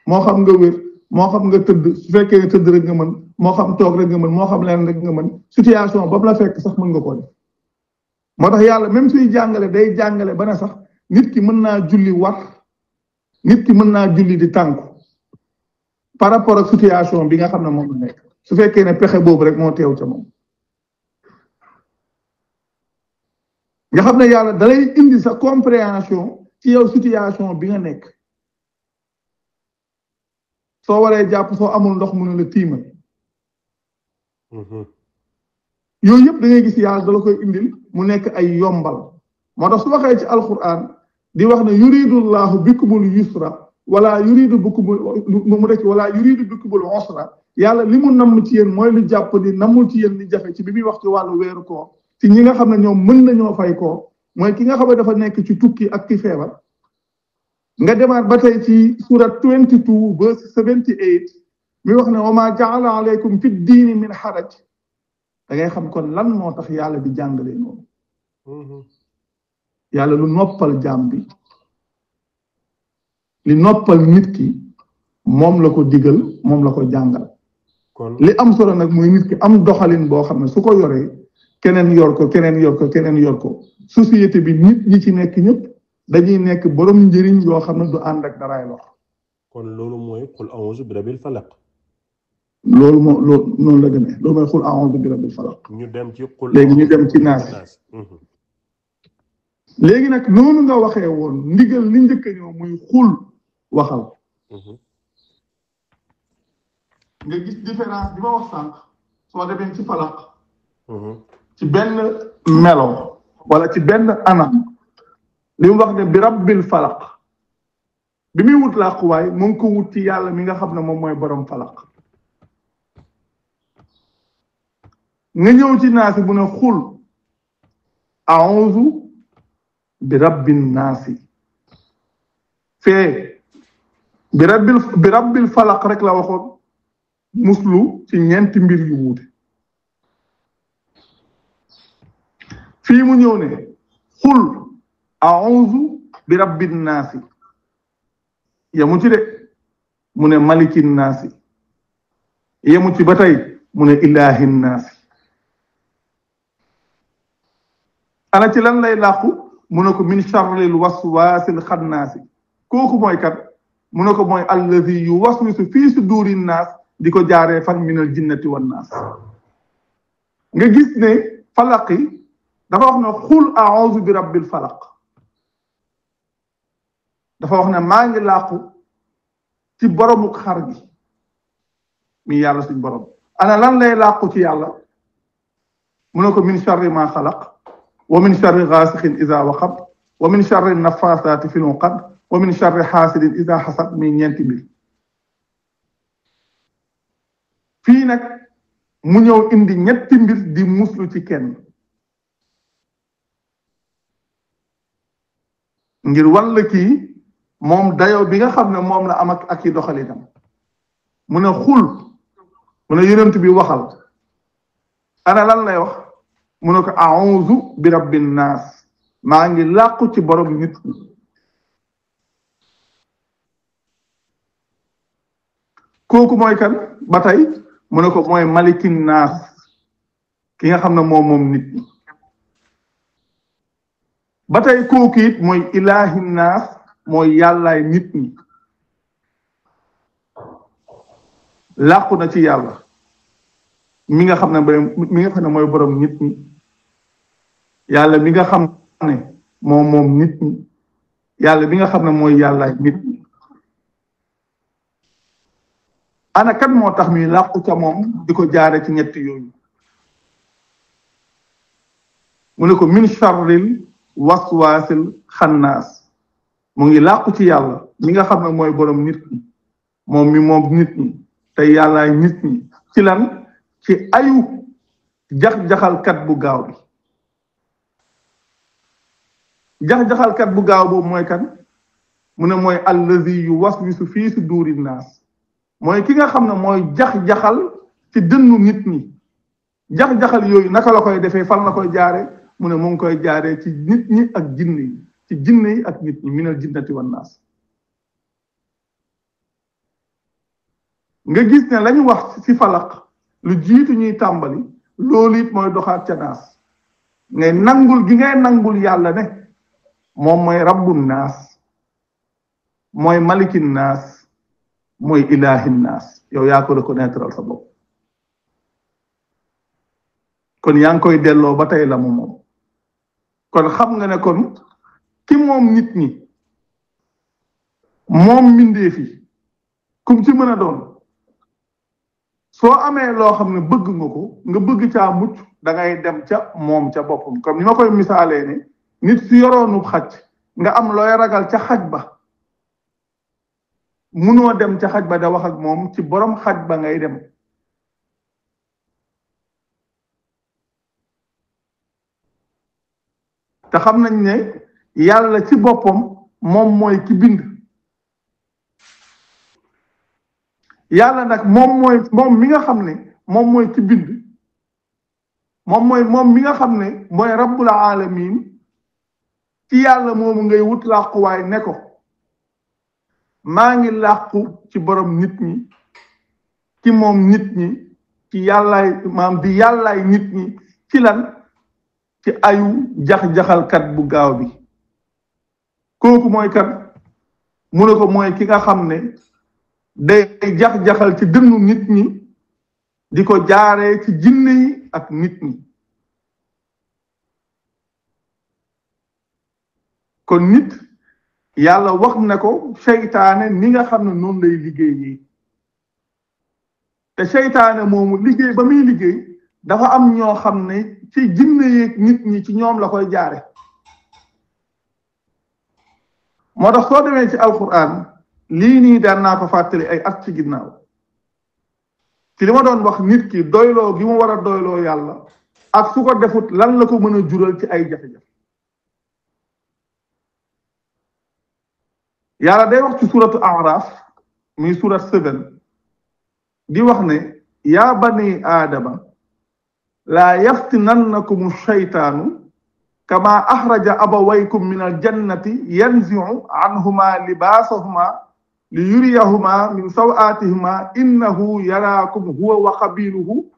moo xam nga wér moo xam nga tëdd su fekkee ne tëdd rek nga mën moo xam toog rek nga mën moo xam leen rek nga mën situation boobu la fekk sax mën nga ko def moo tax yàlla même suy jàngale day jàngale ba ne sax nit ki mën naa julli war nit ki mën naa julli di tànku par rapport ak situation bi nga xam ne moom la nekk su fekkee ne pexe boobu rek moo teew ca moom nga xam ne yàlla dalay indi sa compréhension ci yow situation bi nga nekk soo waree jàpp soo amul ndox mu ne la tiimal yooyu yëpp da ngay gis yàlla dala koy indil mu nekk ay yombal moo tax su waxee ci alquran di wax ne yuridullahu bikumul yusra wala yuridu bikumul mu rek wala yuridu bikumul usra yàlla li mu namm ci yéen mooy lu jàpp ni nammul ci yéen li jafe ci bi muy wax ci wàllu weeru koor ci ñi nga xam ne ñoom mën nañoo fay koor mooy ki nga xam ne dafa nekk ci tukki ak ci feebar nga demaat ba tey ci surat 22 verse 78 mi wax ne wa ma jaala alaykum fi diini min xaraj da ngay xam kon lan moo tax yàlla di jàngale noonu yàlla lu noppal jaam bi li noppal nit ki moom la ko digal moom la ko jàngal li am solo nag mooy nit ki am doxalin boo xam ne su ko yoree keneen yor ko keneen yor ko keneen yor ko société bi nit ñi ci nekk ñëpp dañuy nekk borom njëriñ yoo xam ne du ànd ak daraay lor. kon loolu mooy qul a'uuzu bi rabbil falaq. loolu noonu la demee loolu mooy qul a'uuzu bi rabbil falaq. ñu dem ci qul léegi ñu dem ci naas. léegi nag noonu nga waxee woon ndigal li njëkk a ñëw muy xul waxal. nga gis différence bi ma wax sànq soo demee ci falaq. ci benn melo wala ci benn anam li mu wax ne bi rabbil falaq bi muy wut làquwaay mu ngi ko wut ci yàlla mi nga xam ne moom mooy borom falaq. nga ñëw ci naasi bu ne xul a'uuzu bi rabbin naasi fee bi rabbil falaq rek la waxoon muslu ci ñeenti mbir yu wuute fii mu ñëw ne xul a'uuzu bi rabbin naasi yemu ci de mu ne malikin naasi yemu ci ba tey mu ne ilaahin naasi ana ci lan lay làqu mu ne ko min sharril waswaasil xannaasi kooku mooy kat mu ne ko mooy allazi yuwaswisu fii suduurin naas di ko jaaree fan minal jinnati wan naas nga gis ne falaq yi dafa wax ne xul a'uuzu bi rabbil falaq dafa wax ne maa ngi làqu ci boromu xar gi mi yàlla suñ borom ana lan lay làqu ci yàlla mu ne ko min sharri ma xalaq wa min sharri gaasixin iza waqab wa min sharri nafaasaati fil uqad wa min sharri xaasidin iza xasad mi ñeenti mbir fii nag mu ñëw indi ñetti mbir di muslu ci kenn ngir walla kii moom dayoo bi nga xam ne moom la am ak i doxalinam mu ne xul mu ne yonent bi waxal ana lan lay wax mu ne ko a'uuzu bi rabbin naas maa ngi làqu ci borom nit ñi kooku mooy kan ba tey mu ne ko mooy malikin naas ki nga xam ne moom nit ñi ba tey kooku it mooy ilaahin naas mooy yàllaay nit ñi làqu na ci yàlla mi nga xam ne mooy borom nit ñi yàlla mi nga xam ne moom nit ñi yàlla bi nga xam ne mooy yàllaay nit ñi ana kan moo tax muy làqu ca moom di ko jaare ci ñetti yooyu mu ne ko min sharril waswaasil xannaas mu ngi làqu ci yàlla mi nga xam ne mooy borom nit ñi moom nit ñi te yàllaay nit ñi ci lan ci ayu jax-jaxalkat bu gaaw bi jax-jaxalkat bu gaaw boobu mooy kan mu ne mooy allazi yu waswisu fii suduuri naas mooy ki nga xam ne mooy jax-jaxal ci dënnu nit ñi jax-jaxal yooyu naka la koy defee fan la koy jaare mu ne mu ngi koy jaaree ci nit ñi ak jinne yi ci jinne yi ak nit ñi minal jinnati wan naas nga gis ne lañu wax ci falaq lu jiitu ñuy tàmbali loolu it mooy doxaat ca naas ngay nangul gi ngay nangul yàlla ne moom mooy rabbun naas mooy malikin naas mooy ilaahin naas yow yaa ko reconnaître sa bopp kon yaa ngi koy delloo ba tey la mu moom kon xam nga ne kon ki moom nit ñi moom mbindeef yi kum ci mën a doon soo amee loo xam ne bëgg nga ko nga bëgg caa mucc da ngay dem ca moom ca boppam comme ni ma koy misaalee ne nit su yoroonu xaj nga am looy ragal ca xaj ba munoo dem ca xaj ba da wax ak moom ci borom xaj ba ngay dem te xam nañ ne yàlla ci boppam moom mooy ki bind yàlla nag moom mi nga xam ne moom mooy ki bind moom mi nga xam ne mooy rabbul alamin ci yàlla moomu ngay wut làquwaay ne ko maa ngi làqu ci borom nit ñi ci moom nit ñi ci yàllaay maam di yàllaay nit ñi ci lan ci ayu jax-jaxalkat bu gaaw bi kooku mooy kat mu ne ko mooy ki nga xam ne day jax-jaxal ci dënnu nit ñi di ko jaaree ci jinne yi ak nit ñi kon nit yàlla wax na ko seytaane ni nga xam ne noonu lay liggéey te seytaane moomu liggéey ba muy liggéey dafa am ñoo xam ne ci jinne yeeg nit ñi ci ñoom la koy jaare moo tax soo demee ci alquran lii nii daan naa ko fàttali ay at ci ginnaaw ci li ma doon wax nit ki doyloo gi mu war a doyloo yàlla ak su ko defut lan la ko mën a jural ci ay jafe-jafe yàlla day wax ci suratu araf muy surat 7 di wax ne yaa bani aadama laa yaftinannakum shaytaanu kama axraja abawaykum min aljannati yanziu anhuma libaasahuma li yuriyahuma min sawaatihima innahu yaraakum huwa wa qabiluhu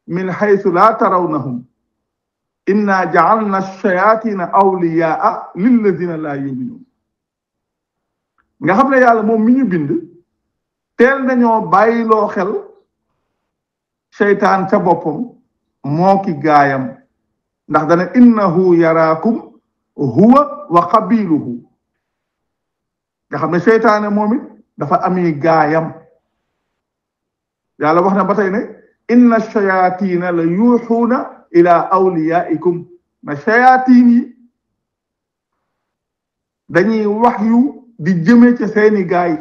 min xaysu laa tarawnahum inna jacalna shayatina awliyaa lilladina laa yuminuun nga xam ne yàlla moom mi ñu bind teel nañoo bàyyiloo xel seytaan ca boppam moo ki gaayam ndax dana innahu yaraakum huwa wa qabiluhu nga xam ne seytaane moom it dafa ami gaayam yàlla wax na ba tey ne inna shayatina la yuuxuuna ila awliyaikum na shayatin yi dañuy wax yu di jëme ca seeni gaay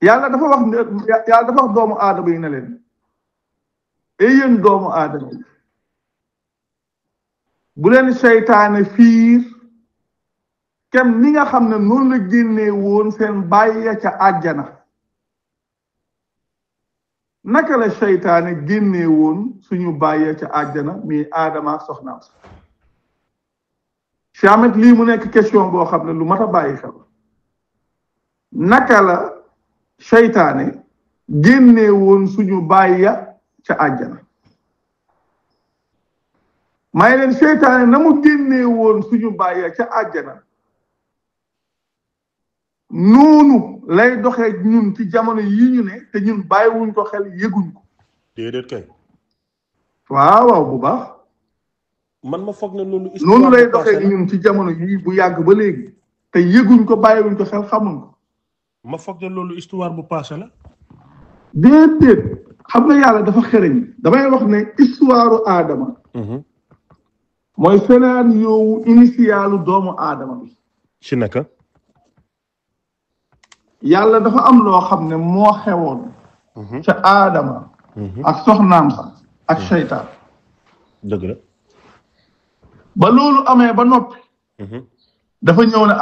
yàlla dafa wax doomu aadama yi ne leen yéen doomu aadama yi bu leen seytaane fiir kem ni nga xam ne noonu la génnee woon seen bàyyi ca àjjana naka la seytaane génnee woon suñu bàyyi ca àjjana mi aadama soxnaam sa Cheikh lii mu nekk question boo xam ne lu mat a bàyyi xel naka la seytaane génnee woon suñu bàyyi ca àjjana may leen seytaane na mu génnee woon suñu bàyyi ca àjjana noonu lay doxee ñun ci jamono yi ñu ne te ñun bàyyiwuñ ko xel yëguñ ko déedéet kay waaw bu baax man ma foog ne loolu noonu lay doxee ñun ci jamono yi bu yàgg ba léegi te yëguñ ko bàyyiwuñ ko xel xamuñ ko ma foog ne loolu histoire bu passé la déedéet xam nga yàlla dafa xereñ damay wax ne histoire aadama mooy scénario wu initialu doomu aadama bi ci naka yàlla dafa am loo xam ne moo xewoon ca aadama ak soxnaam sa ak seytaan dëgg la ba loolu amee ba noppi dafa ñëw ne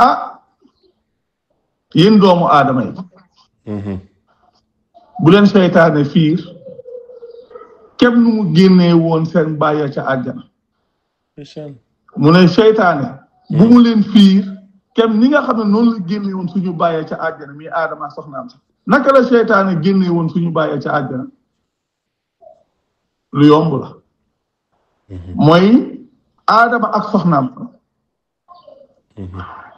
yéen doomu aadama yi bu leen seytaane fiir kem nu mu génnee woon seen bàyyi ca àjjana mu ne seytaane bu mu leen fiir kem ni nga xam ne noonu la génnee woon suñu bàyyi ca àjjana mi aadama soxnaam sax naka la seytaane génnee woon suñu bàyyi ca àjjana lu yomb la mooy aadama ak soxnaam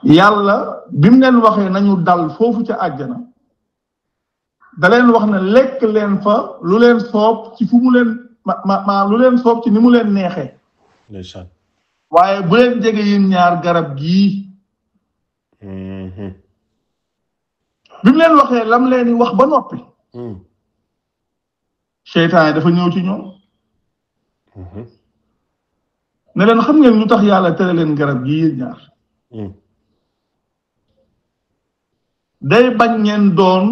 yàlla bi mu leen waxee nañu dal foofu ca àjjana da leen wax ne lekk leen fa lu leen soob ci fu mu leen lu leen soob ci ni mu leen neexee waaye bu leen jege yéen ñaar garab gii bi mu leen waxee lam leen wax ba noppi seytaan dafa ñëw ci ñoom ne leen xam ngeen lu tax yàlla tere leen garab gii yéen ñaar day bañ ngeen doon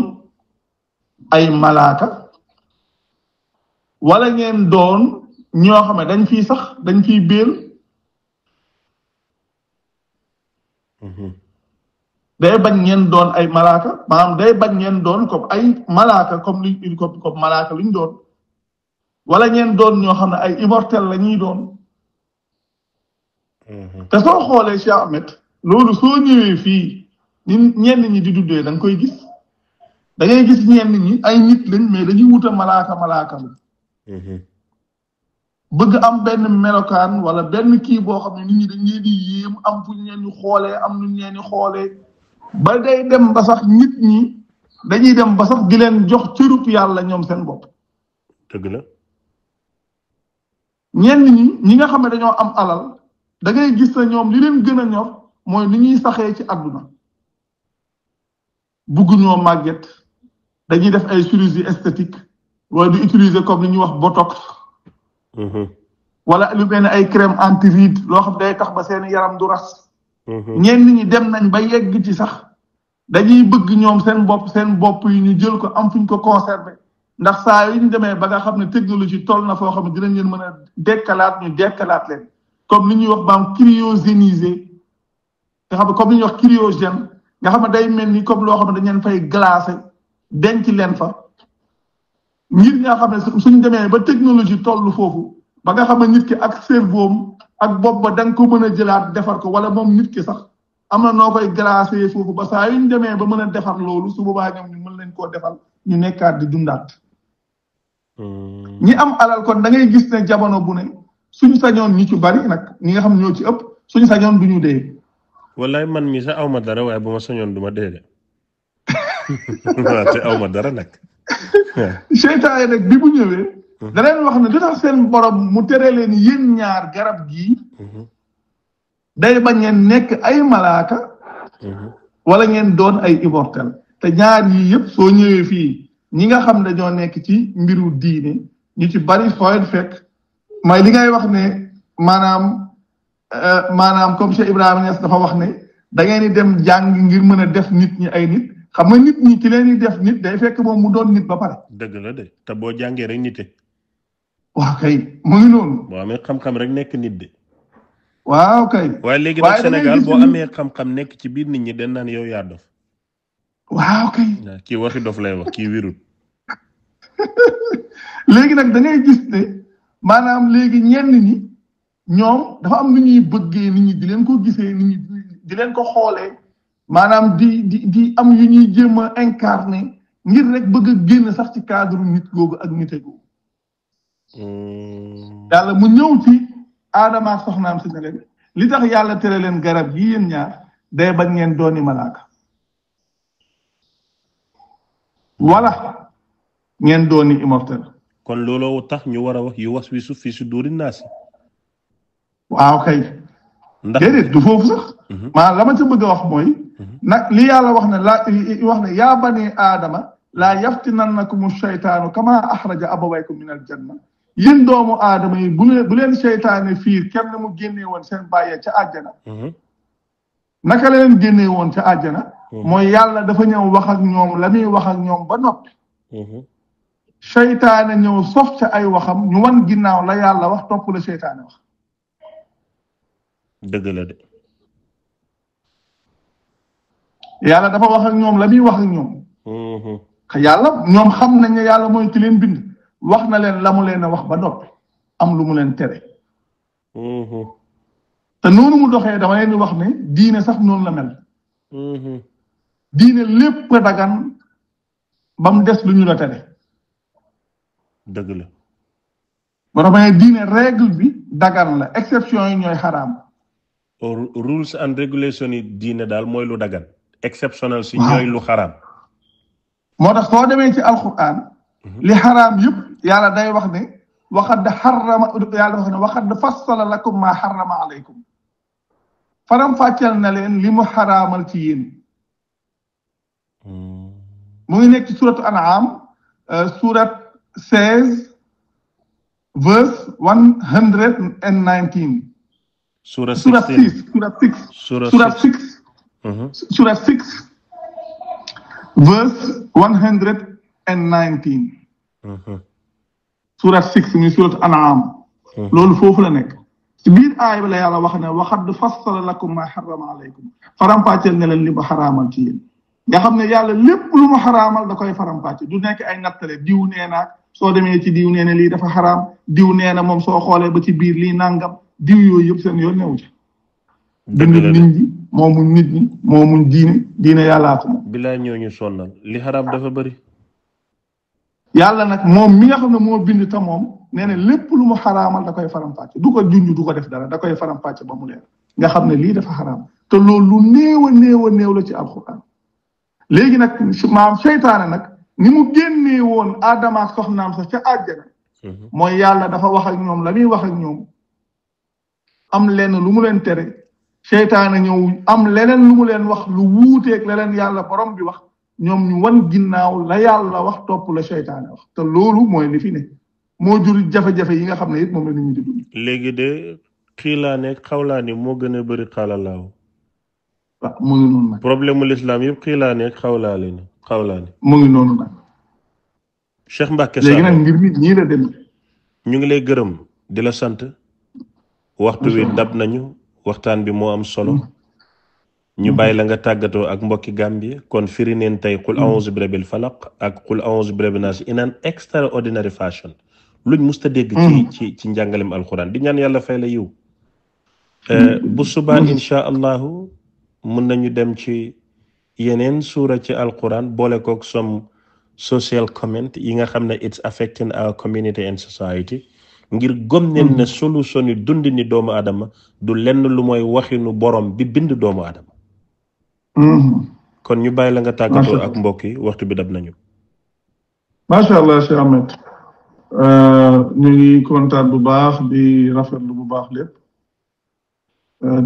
ay malaaka wala ngeen doon ñoo xam ne dañ fiy sax dañ fiy béel day bañ ngeen doon ay malaaka maanaam day bañ ngeen doon comme ay malaaka comme malaaka luñ doon wala ngeen doon ñoo xam ne ay immortel la ñuy doon te soo xoolee Cheikh Ahmed loolu soo ñëwee fii ni ñenn ñi di dundee da nga koy gis da ngay gis ñenn ñi ay nit lañ mais dañuy wuta malaaka lu bëgg am benn melokaan wala benn kii boo xam ne nit ñi dañ leen di yéem am fu ñu leen di xoolee am nu ñu leen di xoolee ba day dem ba sax nit ñi dañuy dem ba sax di leen jox cërub yàlla ñoom seen bopp. dëgg la. ñenn ñi nga xam ne dañoo am alal da ngay gis ne ñoom li leen gën a ñor mooy ni ñuy saxee ci àdduna bugguñoo màgget dañuy def ay chirurgie esthétique wala di utiliser comme li ñuy wax botox. wala lu mel ne ay crème anti-rides loo xam day tax ba seen yaram du ras. ñenn ñi dem nañ ba yegg ci sax dañuy bëgg ñoom seen bopp yi ñu jël ko am fuñ ko conserver ndax saa yu ñu demee ba nga xam ne technologie toll na foo xam ne dinañ leen mën a dekkalaat leen comme li ñuy wax baam cryogéniser nga xam ne comme li ñuy wax cryogène nga xam ne day mel ni comme loo xam ne dañ leen fay glacé denc leen fa. ngir nga xam ne suñ demee ba technologie toll foofu ba nga xam ne nit ki ak cerveau ak bopp ba da nga ko mën a jëlaat defar ko wala moom nit ki sax am na noo koy glacé foofu ba saa yuñ demee ba mën a defar loolu su boobaa ñoom ñu mën leen koo defal ñu nekkaat di dundaat. ñi am alal kon da ngay gis ne jamono bu ne suñ sañoon ñi ci bari nag ñi nga xam ñoo ci ëpp suñ sañoon du ñu dee. wallaay man mi sax aw ma dara waaye bu ma sañoon du ma dee de waaw te aw ma dara nag. seytaane nag bi bu ñëwee da leen wax ne li tax seen borom mu tere leen yéen ñaar garab gii day bañ ngeen nekk ay malaaka wala ngeen doon ay immortel te ñaar yii yëpp soo ñëwee fii ñi nga xam dañoo nekk ci mbiru diine ñu ci bari fooy fekk mooy li ngay wax ne maanaam comme Cheikh Ibrahima Niass dafa wax ne da ngeen di dem jàng ngir mën a def nit ñi ay nit xam nga nit ñi ki leen di def nit day fekk moom mu doon nit ba pare. dëgg la de te boo jàngee rek nite. waaw kay mu ngi noonu. boo amee xam-xam rek nekk nit de. waaw kay. waaye léegi nag Sénégal boo amee xam-xam nekk ci biir nit ñi den naan yow yaa dof. waaw kay. kii waxi dof lay wax kii wirul. léegi nag da ngay gis ne maanaam léegi ñenn ñi ñoom dafa am nu ñuy bëggee nit ñi di leen ko gisee nit ñi di leen ko xoolee. maanaam di am yu ñuy jéem a incarné ngir rek bëgg a génn sax ci cadre nit googu ak nite googu. yàlla mu ñëw ci aadama ak soxnaam si ne leen li tax yàlla tere leen garab yi yéen ñaar day bañ ngeen dooni malaaka wala ngeen dooni immortel. kon looloo tax ñu war a wax yu was wi su fi su dóori naasi. waaw kay. ndax déedéet du foofu sax. maanaam la ma ca bëgg a wax mooy. nag li yàlla wax ne yaa bani aadama laa yaftinannakumu shaytaanu kama axraja abawaykum min aljanna yéen doomu aadama yi bu leen seytaane fiir kenn mu génnee woon seen bàyyee ca àjjana. naka la leen génnee woon ca àjjana. mooy yàlla dafa ñëw wax ak ñoom la muy wax ak ñoom ba noppi. seytaane ñëw sof ca ay waxam ñu wan ginnaaw la yàlla wax topp la seytaane wax. dëgg la de. yàlla dafa wax ak ñoom la muy wax ak ñoom. yàlla ñoom xam nañ ne yàlla mooy ki leen bind wax na leen la mu leen a wax ba noppi am lu mu leen tere. te noonu mu doxee dama leen di wax ne diine sax noonu la mel. diine lépp a dagan ba mu des lu ñu la tere. dëgg la. ba tax ma ne diine règle bi dagan la exception yi ñooy xaraam. rules and regulation yi diine daal mooy lu dagan. exceptionnel si ñooy lu xaraam. moo tax soo demee ci alquran li xaraam yëpp yàlla day wax ne waxad xarama yàlla wax ne waxad fassala lakum ma xarama alaykum faram fàcceel na leen li mu xaraamal ci yéen. mu ngi nekk ci suratu an'am surat 16 verse 119. surat 6 verse 119. surat 6 muy surat an'am. loolu foofu la nekk. ci biir aay bi la yàlla wax ne waxad fassala lakum ma xarama alaykum farampàcceel ne leen li mu xaraamal ci yéen. nga xam ne yàlla lépp lu mu xaraamal da koy farampàcce du nekk ay nattale diw nee na soo demee ci diw nee na lii dafa xaraam diw nee na moom soo xoolee ba ci biir lii nangam diw yooyu yëpp seen yoon newu ci. bind nit ñi moomuñ nit ñi moomuñ diine yàllaa ko moom. bilaa ñooñu sonnal li xaraam dafa bëri. yàlla nag moom mi nga xam ne moo bind te moom nee na lépp lu mu xaraamal da koy faram-fàcce du ko junj du ko def dara da koy faram-fàcce ba mu leer nga xam ne lii dafa xaraam te loolu lu néew la ci alxuraan. léegi nag maam seytaane nag ni mu génnee woon Adama ak soxnaam sax ca àjjana mooy yàlla dafa wax ak ñoom la muy wax ak ñoom am lenn lu mu leen tere seytaane ñëw am leneen lu mu leen wax lu wuuteeg leneen yàlla borom bi wax ñoom ñu wan ginnaaw la yàlla wax topp la seytaane wax te loolu mooy li fi ne moo jur jafe-jafe yi nga xam ne it moom la nit ñi di dund. léegi de xiilaane xawlaani moo gën a bëri xaalalaaw. waaw mu ngi noonu nag. problème mu lislaam yëpp xiilaane xawlaani. mu ngi noonu nag. Cheikh Mbacke léegi nag ngir nit ñii la dem. ñu ngi lay gërëm di la sant. waxtu wi dab nañu waxtaan bi moo am solo. ñu bàyyi la nga tàggatoo ak mbokki Gambie kon firi neen tey qul a'uuzu bi rabbil falaq ak qul a'uuzu bi rabbin naas in an extraordinary fashion luñ musta dégg ci njàngalem alquran di ñaan yàlla fay la yiw bu subaa insha allahu mun nañu dem ci yeneen suura ci alquran boole kook some social comment yi nga xam ne it's affecting our community and society ngir gom neen ne solution yi dundi ni doomu aadama du lenn lu mooy waxinu borom bi bind doomu aadama kon ñu bàyyi la nga tàggatoo ak mbokk yi waxtu bi dab nañu. macha allah Cheikh Ahmed ñu ngi kontaan bu baax di rafetlu bu baax lépp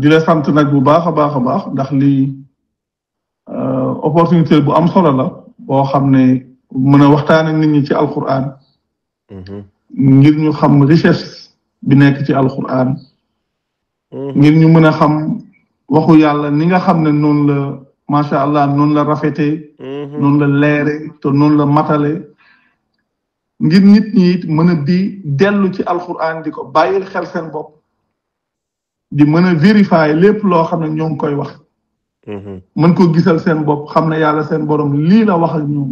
di la sant nag bu baax a baax ndax lii opportunité bu am solo la boo xam ne mën a waxtaane nit ñi ci alquran ngir ñu xam richesse bi nekk ci alquran ngir ñu mën a xam waxu yàlla ni nga xam ne noonu la macha allah noonu la rafetee noonu la leere te noonu la matale ngir nit ñi it mën a di dellu ci alquran di ko bàyyil xel seen bopp di mën a vérifier lépp loo xam ne ñoo ngi koy wax mën ko gisal seen bopp xam ne yàlla seen borom lii la wax ak ñoom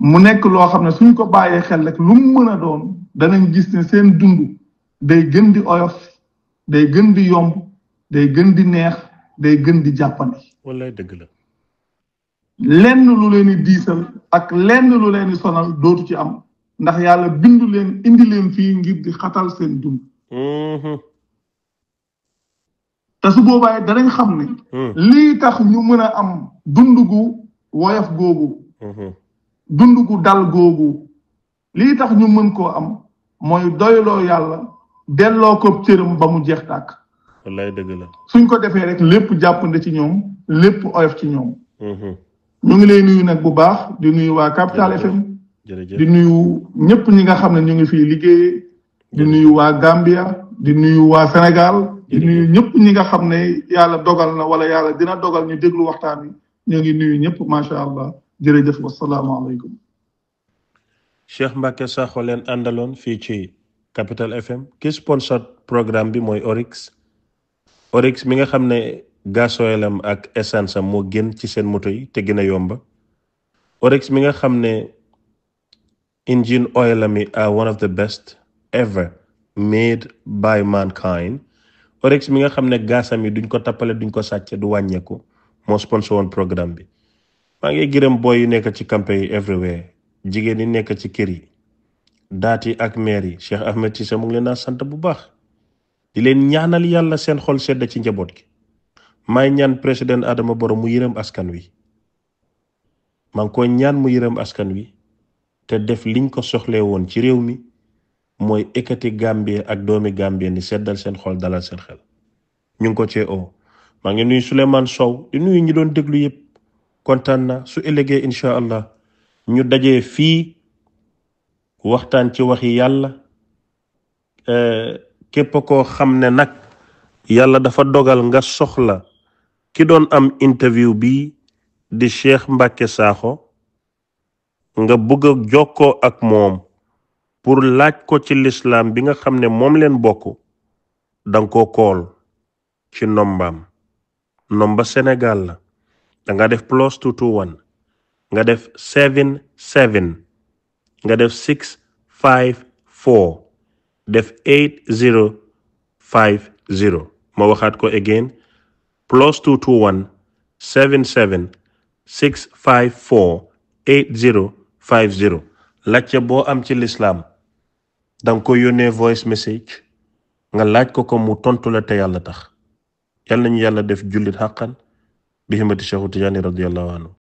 mu nekk loo xam ne suñ ko bàyyee xel rek lu mu mën a doon danañ gis ne seen dund day gën di oyof day gën di yomb day gën di neex day gën di jàppandi. wallaay dëgg la. lenn lu leen di diisal ak lenn lu leen di sonal dootu ci am ndax yàlla bindu leen indi leen fii ngir di xatal seen dund. te su boobaa danañ xam ne. lii tax ñu mën a am dund gu woyof googu. dund gu dal googu lii tax ñu mën koo am mooy doyloo yàlla delloo ko cëram ba mu jeex tàkk. wallaay dëgg la. suñ ko defee rek lépp jàppande ci ñoom lépp oyof ci ñoom. ñu ngi lay nuyu nag bu baax di nuyu waa Capital FM. di nuyu ñëpp ñi nga xam ne ñu ngi fii liggéeyee. di nuyu waa Gambia di nuyu waa Sénégal. di nuyu ñëpp ñi nga xam ne yàlla dogal na wala yàlla dina dogal ñu déglu waxtaan wi ñu ngi nuyu ñëpp macha allah jërëjëf wasalaamaaleykum. Cheikh Mbacke Sakho leen àndaloon fii ci Capital FM ki sponsor programme bi mooy Oryx mi nga xam ne gasoilam ak essence am moo gën ci seen moto yi te gën a yomba. Oryx mi nga xam ne engine oil am yi are one of the best ever made by mankind. Oryx mi nga xam ne gaasam yi duñ ko tappale duñ ko sàcce du wàññeeku moo sponsor woon programme bi. maa ngi gërëm boy yi nekk ci campé yi everywhere jigéen yi nekk ci kër yi daat yi ak meer yi Cheikh Ahmed Cissé mu ngi leen a sant bu baax di leen ñaanal yàlla seen xol sedd ci njaboot gi maay ñaan président Adama Barrow mu yërëm askan wi maa ngi ko ñaan mu yërëm askan wi te def liñ ko soxlee woon ci réew mi mooy ekkati Gambie ak doomi Gambie ni seddal seen xol dalal seen xel ñu ngi ko cee maa ngi nuyu Souleymane Sow di nuyu ñi doon déglu yëpp kontaan na su ëllëgee incha allah ñu dajee fii waxtaan ci waxi yàlla képp koo xam ne nag yàlla dafa dogal nga soxla ki doon am interview bi di Cheikh Mbacke Sakho nga bëgg a jokkoo ak moom pour laaj ko ci l'islam bi nga xam ne moom leen bokk danga ko kool ci nomba Sénégal la danga def +221 nga def 77 nga def 654 def 8050 ma waxaat ko again +221 77 654 8050 laajte boo am ci lislaam danga ko yónnee voice message nga laaj ko mu tontu la te yàlla tax yal nañu yàlla def jullit xàqan bi himmati Cheikhu Tijaani radiyallahu anhu